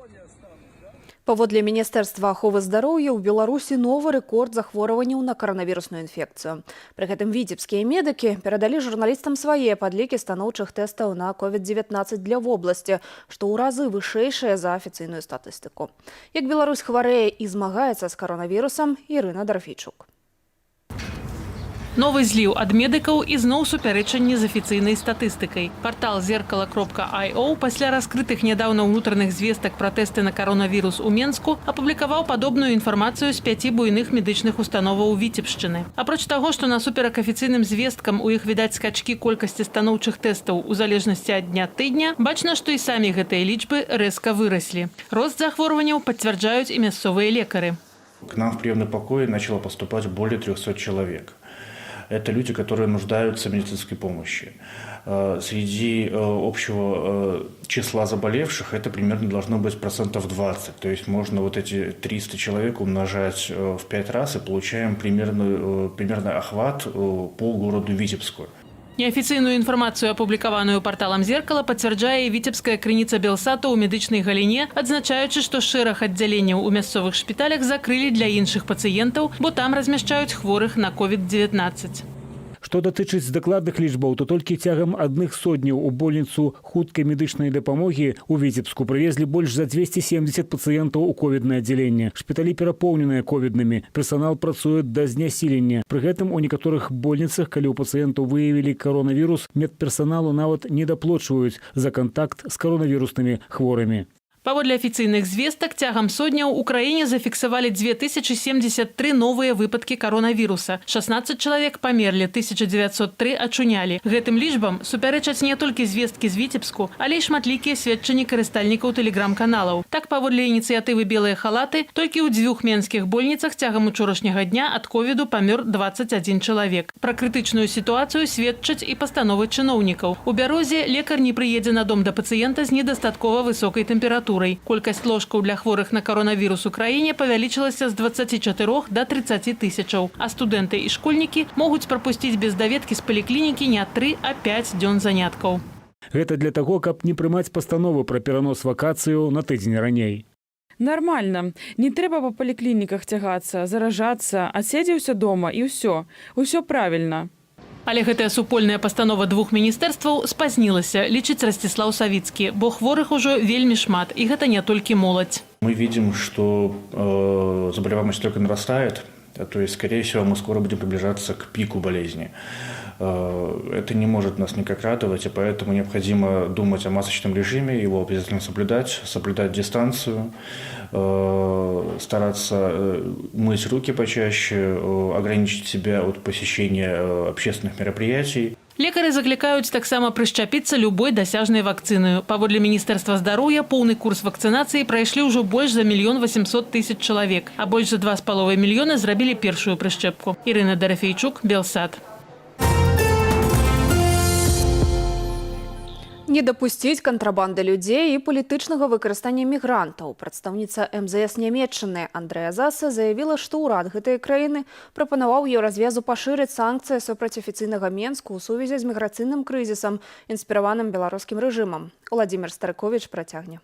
Паводле Міністэрства аховы здароўя, ў Беларусі новы рэкорд захворванняў на каранавірусную інфекцыю. Пры гэтым віцебскія медыкі перадалі журналістам свае падлікі станоўчых тэстаў на COVID-19 для вобласці, што ў разы вышэйшыя за афіцыйную статыстыку. Як Беларусь хварэе і змагаецца з каранавірусам, Ірына Дарфійчук. Новы зліў ад медыкаў і зноў супярэчанні з афіцыйнай статыстыкай. Партал зеркало.io пасля раскрытых нядаўна ўнутраных звестак пра тэсты на каронавірус у Менску апублікаваў падобную інфармацыю з пяці буйных медычных установаў Віцебшчыны. Апроч таго, што насуперак афіцыйным звесткам у іх відаць скачкі колькасці станоўчых тэстаў у залежнасці ад дня тыдня, бачна, што і самі гэтыя лічбы рэзка выраслі. Рост захворванняў пацвярджаюць і мясцовыя лекары. К нам в приемный покой начало поступать более 300 человек. Это люди, которые нуждаются в медицинской помощи. Среди общего числа заболевших это примерно должно быть процентов 20. То есть можно вот эти 300 человек умножать в 5 раз, и получаем примерно охват по городу Витебску. Неафіцыйную інфармацыю, апублікаваную парталам «Зеркала», пацвярджае і віцебская крыніца Белсата ў медычнай галіне, адзначаючы, што шэраг аддзяленняў у мясцовых шпіталях закрылі для іншых пацыентаў, бо там размяшчаюць хворых на COVID-19. Што датычыць дакладных лічбаў, то толькі цягам адных содняў у больніцу хуткай медычнай дапамогі ў Віцебску прывезлі больш за 270 пацыентаў у ковіднае аддзяленне. Шпіталі перапоўненыя ковіднымі, персанал працуе да знясілення. Пры гэтым у некаторых больніцах, калі ў пацыентаў выявілі каронавірус, медперсаналу нават не даплочваюць за кантакт з каронавіруснымі хворымі. Паводле афіцыйных звестак, цягам содняў у краіне зафіксавалі 2073 новыя выпадкі каронавіруса. 16 чалавек памерлі, 1903 ачунялі. Гэтым лічбам супярэчаць не толькі звесткі з Віцебску, але і шматлікія сведчанні карыстальнікаў тэлеграм-каналаў. Так, паводле ініцыятывы «Белыя халаты», толькі ў дзвюх менскіх больніцах цягам учорашняга дня ад ковіду памёр 21 чалавек. Пра крытычную сітуацыю сведчаць і пастановы чыноўнікаў. У Бярозе лекар не прыедзе на дом да пацыента з недастаткова высокай тэмпературай. Колькасць ложкаў для хворых на каронавірус у краіне павялічылася з 24 до 30 тысячаў, а студэнты і школьнікі могуць прапусціць без даведкі з паліклінікі не 3, а 5 дзён заняткаў. Гэта для таго, каб не прымаць пастанову пра перанос вакацыяў на тыдзень раней. Нармальна. Не трэба па паліклініках цягацца, заражацца, адседзеўся дома, і ўсё. Усё правільна. Але гэтая супольная пастанова двух міністэрстваў спазнілася, лічыць Расціслаў Савіцкі, бо хворых ужо вельмі шмат, і гэта не толькі моладзь. Мы видим, что заболеваемость только нарастает, то есть, скорее всего, мы скоро будем приближаться к пику болезни. Это не может нас никак радовать, и поэтому необходимо думать о масочном режиме, его обязательно соблюдать, соблюдать дистанцию, стараться мыть руки почаще, ограничить себя от посещения общественных мероприятий. Лекары заклікаюць таксама прышчапіцца любой дасяжнай вакцынаю. Паводле міністэрства здароўя, поўны курс вакцынацыі прайшлі ўжо больш за 1 800 000 чалавек, а больш за 2,5 мільёна зрабілі першую прышчэпку. Ірына Дарафейчук, Белсат. Не дапусціць кантрабанды людзей і палітычнага выкарыстання мігрантаў. Прадстаўніца МЗС Нямеччыны Андрэа Заса заявіла, што ўрад гэтай краіны прапанаваў Еўразвязу пашырыць санкцыі супраць афіцыйнага Менску ў сувязі з міграцыйным крызісам, інспіраваным беларускім рэжымам. Уладзімір Старыковіч працягне.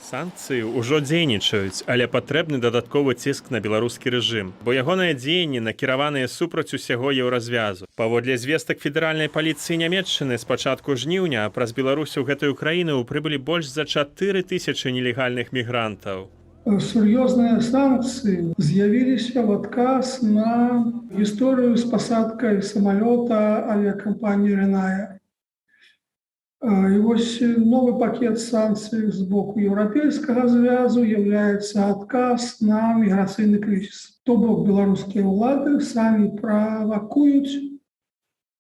Санкцыі ўжо дзейнічаюць, але патрэбны дадатковы ціск на беларускі рэжым, бо ягоныя дзеянні накіраваныя супраць усяго Еўразвязу. Паводле звестак федэральнай паліцыі Нямеччыны, з пачатку жніўня праз Беларусь у гэтую краіну прыбылі больш за 4000 нелегальных мігрантаў. Сур'ёзныя санкцыі з'явіліся в адказ на гісторыю з пасадкай самалёта авіякампаніі Ryanair. І вось новы пакет санкцый з боку Еўрапейскага звязу являецца адказ на міграцыйны крызіс. То бок беларускія ўлады самі правакуюць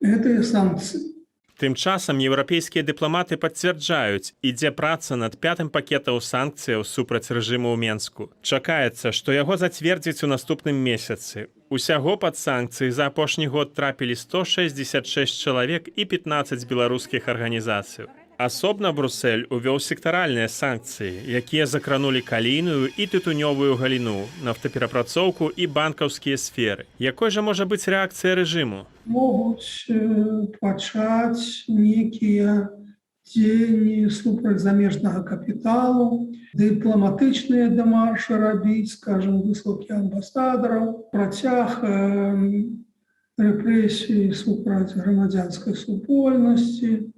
гэтыя санкцыі. Тым часам еўрапейскія дыпламаты пацвярджаюць: ідзе праца над пятым пакетам санкцыяў супраць рэжыму ў Менску. Чакаецца, што яго зацвердзяць у наступным месяцы. Усяго пад санкцыі за апошні год трапілі 166 чалавек і 15 беларускіх арганізацыяў. Асобна Брусель увёў сектаральныя санкцыі, якія закранулі калійную і тытунёвую галіну, нафтаперапрацоўку і банкаўскія сферы. Якой жа можа быць рэакцыя рэжыму? Могуць пачаць нейкія дзеянні супраць замежнага капіталу, дыпламатычныя дэмаршы рабіць, скажем, высылкі амбасадараў, працяг рэпрэсій супраць грамадзянскай супольнасці.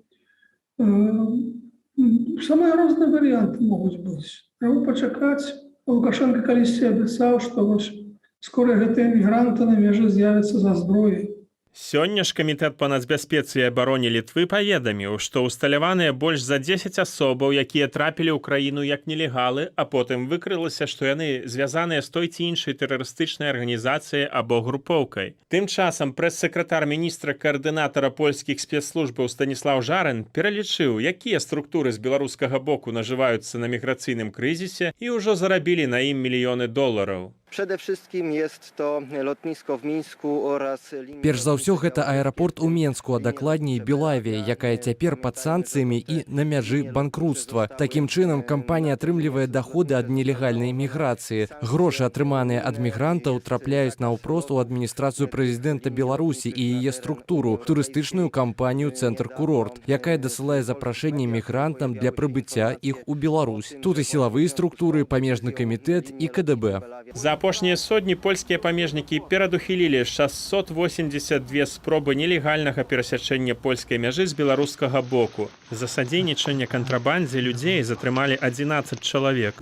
Самыя розныя варыянты могуць быць. Трэба пачакаць. Лукашэнка калісьці абяцаў, што вось скора гэтыя мігранты на мяжы з'явяцца за зброяй. Сёння ж камітэт па нацбяспецы і абароне Літвы паведаміў, што ўсталяваныя больш за 10 асобаў, якія трапілі ў краіну як нелегалы, а потым выкрылася, што яны звязаныя з той ці іншай тэрарыстычнай арганізацыяй або групоўкай. Тым часам прэс-сакратар міністра каардынатара польскіх спецслужбаў Станіслаў Жарын пералічыў, якія структуры з беларускага боку нажываюцца на міграцыйным крызісе і ўжо зарабілі на ім мільёны долараў. Przede wszystkim jest to lotnisko w Mińsku oraz linia Перш за ўсё, гэта аэрапорт у Менску, а дакладней Белавія, якая цяпер пад санкцыямі і на мяжы банкрутства. Такім чынам, кампанія атрымлівае даходы ад нелегальнай міграцыі. Грошы, атрыманыя ад мігрантаў, трапляюць наўпрост у адміністрацыю прэзідэнта Беларусі і яе структуру, турыстычную кампанію «Цэнтр Курорт», якая дасылае запрашэнні мігрантам для прыбыцця іх у Беларусь. Тут і сілавыя структуры, памежны камітэт і КДБ. За апошнія сотні польскія памежнікі перадухілілі 682 спробы нелегальнага перасячэння польскай мяжы з беларускага боку. За садзейнічанне кантрабандзе людзей затрымалі 11 чалавек.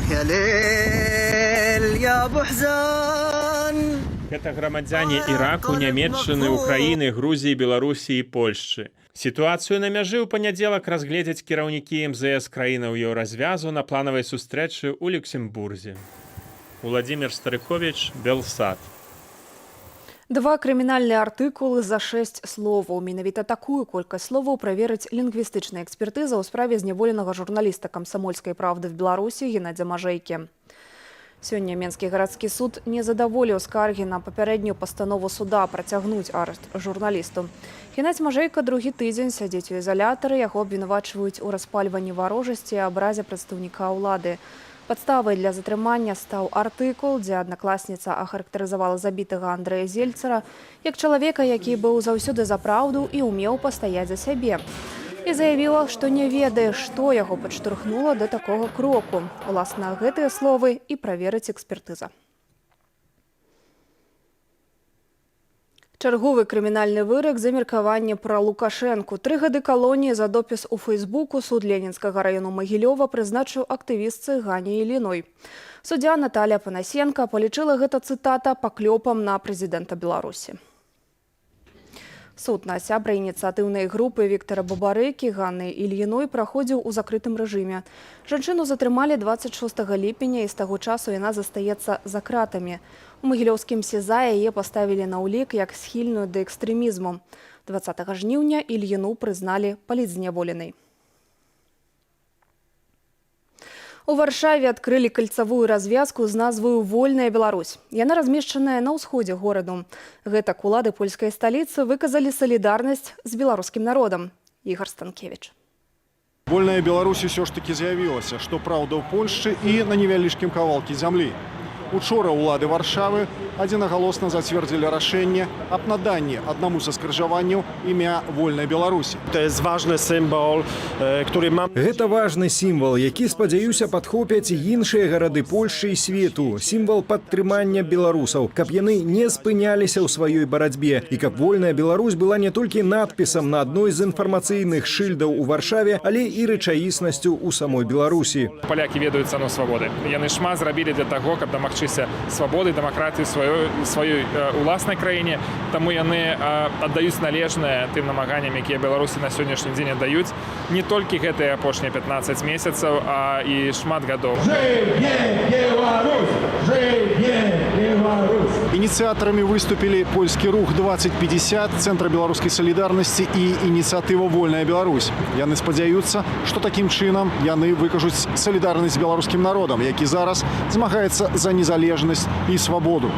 يا ليل يا ابو حزان Гэта грамадзяне Іраку, Нямеччыны, Украіны, Грузіі, Беларусі і Польшчы. Сітуацыю на мяжы ў панядзелак разгледзяць кіраўнікі МЗС краінаў Еўразвязу на планавай сустрэчы ў Люксембурзе. Уладзімір Старыковіч, Белсат. Два крымінальныя артыкулы за шэсць словаў. Менавіта такую колькасць словаў праверыць лінгвістычная экспертыза ў справе зняволенага журналіста «Камсамольскай праўды» в Беларусі Геннадзя Мажэйкі. Сёння Менскі гарадскі суд не задаволіў скаргі на папярэднюю пастанову суда працягнуць арышт журналісту. Геннадзь Мажэйка другі тыдзень сядзіць у ізалятары, яго абвінавачваюць у распальванні варожасці і абразе прадстаўніка ўлады. Падставай для затрымання стаў артыкул, дзе аднакласніца ахарактарызавала забітага Андрэя Зельцара як чалавека, які быў заўсёды за праўду і ўмеў пастаяць за сябе. І заявіла, што не ведае, што яго падштурхнула да такога кроку. Уласна, гэтыя словы і праверыць экспертыза. Чарговы крымінальны вырак за меркаванне пра Лукашэнку. 3 гады калоніі за допіс у Фэйсбуку суд Ленінскага раёну Магілёва прызначыў актывістцы Гані Іліной. Суддзя Наталля Панасенка палічыла гэта, цытата, паклёпам на прэзідэнта Беларусі. Суд на сябра ініцыятыўнай групы Віктара Бабарыкі Ганны Ільіной праходзіў у закрытым рэжыме. Жанчыну затрымалі 26 ліпеня, і з таго часу яна застаецца за кратамі. У магілёўскім СІЗА яе паставілі на ўлік як схільную да экстрэмізму. 20 жніўня Ільіну прызналі палітзняволенай. У Варшаве адкрылі кальцавую развязку з назваю «Вольная Беларусь». Яна размешчаная на ўсходзе гораду. Гэтак улады польскай сталіцы выказалі салідарнасць з беларускім народам. Ігар Станкевіч. Вольная Беларусь усё ж такі з'явілася, што праўда, ў Польшчы і на невялічкім кавалкі зямлі. Учора ўлады Варшавы адзінагалосна зацвердзілі рашэнне аб наданні аднаму са скрыжаванняў імя Вольнай Беларусі. To jest ważny symbol, który ma. Гэта важны сімвал, які, спадзяюся, падхопяць іншыя гарады Польшчы і свету. Сімвал падтрымання беларусаў, каб яны не спыняліся ў сваёй барацьбе і каб вольная Беларусь была не толькі надпісам на адной з інфармацыйных шыльдаў у Варшаве, але і рэчаіснасцю ў самой Беларусі. Палякі ведаюць цану свабоды. Яны шмат зрабілі для таго, каб дамагчыся свабоды, дэмакратыі сваёй уласнай краіне. Таму яны аддаюць належнае тым намаганням, якія беларусы на сённяшні дзень аддаюць. Не толькі гэтыя апошнія 15 месяцаў, а і шмат гадоў. Жыве Беларусь! Жыве Беларусь! Ініцыятарамі выступілі польскі рух 2050, Цэнтр беларускай салідарнасці і ініцыятыва «Вольная Беларусь». Яны спадзяюцца, што такім чынам яны выкажуць салідарнасць з беларускім народам, які зараз змагаецца за незалежнасць і свабоду.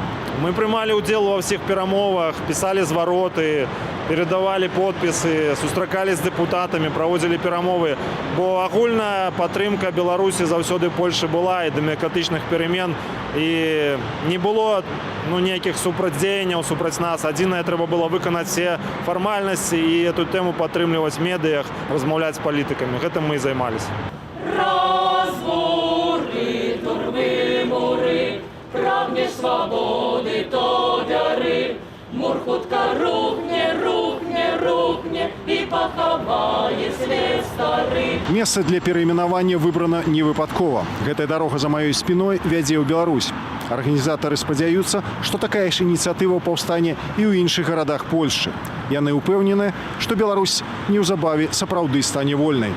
Мы прымалі ўдзел ва ўсіх перамовах, пісалі звароты, перадавалі подпісы, сустракалі з дэпутатамі, праводзілі перамовы, бо агульная падтрымка Беларусі заўсёды Польшы была і дэмакратычных перамен, і не было, ну, ніякіх супрацьдзеянняў супраць нас. Адзінае, трэба было выканаць все фармальнасці і эту тэму падтрымліваць в медыях, размаўляць з палітыкамі. Гэтым мы і займаліся. Разбуры, турмы, муры, прагнеш свабоды, то бяры. Мур хутка рухне, рухне, рухне і пахавае свет стары. Месца для перайменавання выбрана не выпадкова. Гэтая дарога за маёй спіной вядзе ў Беларусь. Арганізатары спадзяюцца, што такая ж ініцыятыва паўстане і ў іншых гарадах Польшчы. Яны ўпэўнены, што Беларусь неўзабаве сапраўды стане вольнай.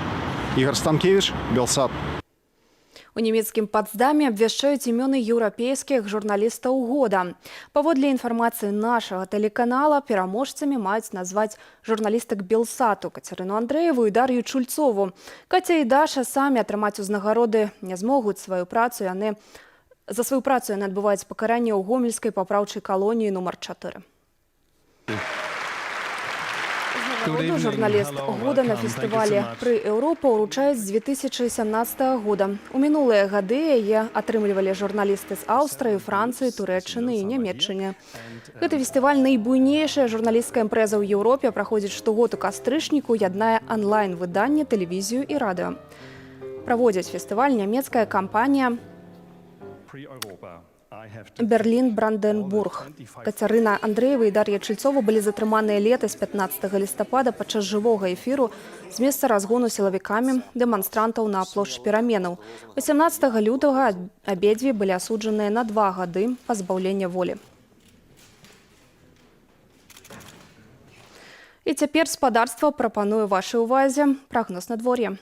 Ігар Станкевіч, Белсат. У нямецкім Патсдаме абвяшчаюць імёны еўрапейскіх журналістаў года. Паводле інфармацыі нашага тэлеканала, пераможцамі маюць назваць журналістак Белсату Кацярыну Андрэеву і Дар'ю Чульцову. Каця і Даша самі атрымаць узнагароды не змогуць. Сваю працу яны За сваю працу яны адбываюць пакаранне ў гомельскай папраўчай калоніі нумар 4. Узнагароду «Журналіст года» на фестывалі «Пры Еўропа» ўручаюць з 2017 года. У мінулыя гады яе атрымлівалі журналісты з Аўстрыі, Францыі, Турэччыны і Нямеччыны. Гэты фестываль — найбуйнейшая журналісцкая імпрэза ў Еўропе, праходзіць штогод у кастрычніку, яднае анлайн-выданне, тэлевізію і радыё. Праводзіць фестываль нямецкая кампанія Берлін-Брандэнбург. Кацярына Андрэева і Дар'я Чальцова былі затрыманыя летась 15 лістапада падчас жывога эфіру з месца разгону сілавікамі дэманстрантаў на плошчы пераменаў. 18 лютага абедзве былі асуджаныя на 2 гады пазбаўлення волі. І цяпер, спадарства, прапаную вашай увазе прагноз надвор'я.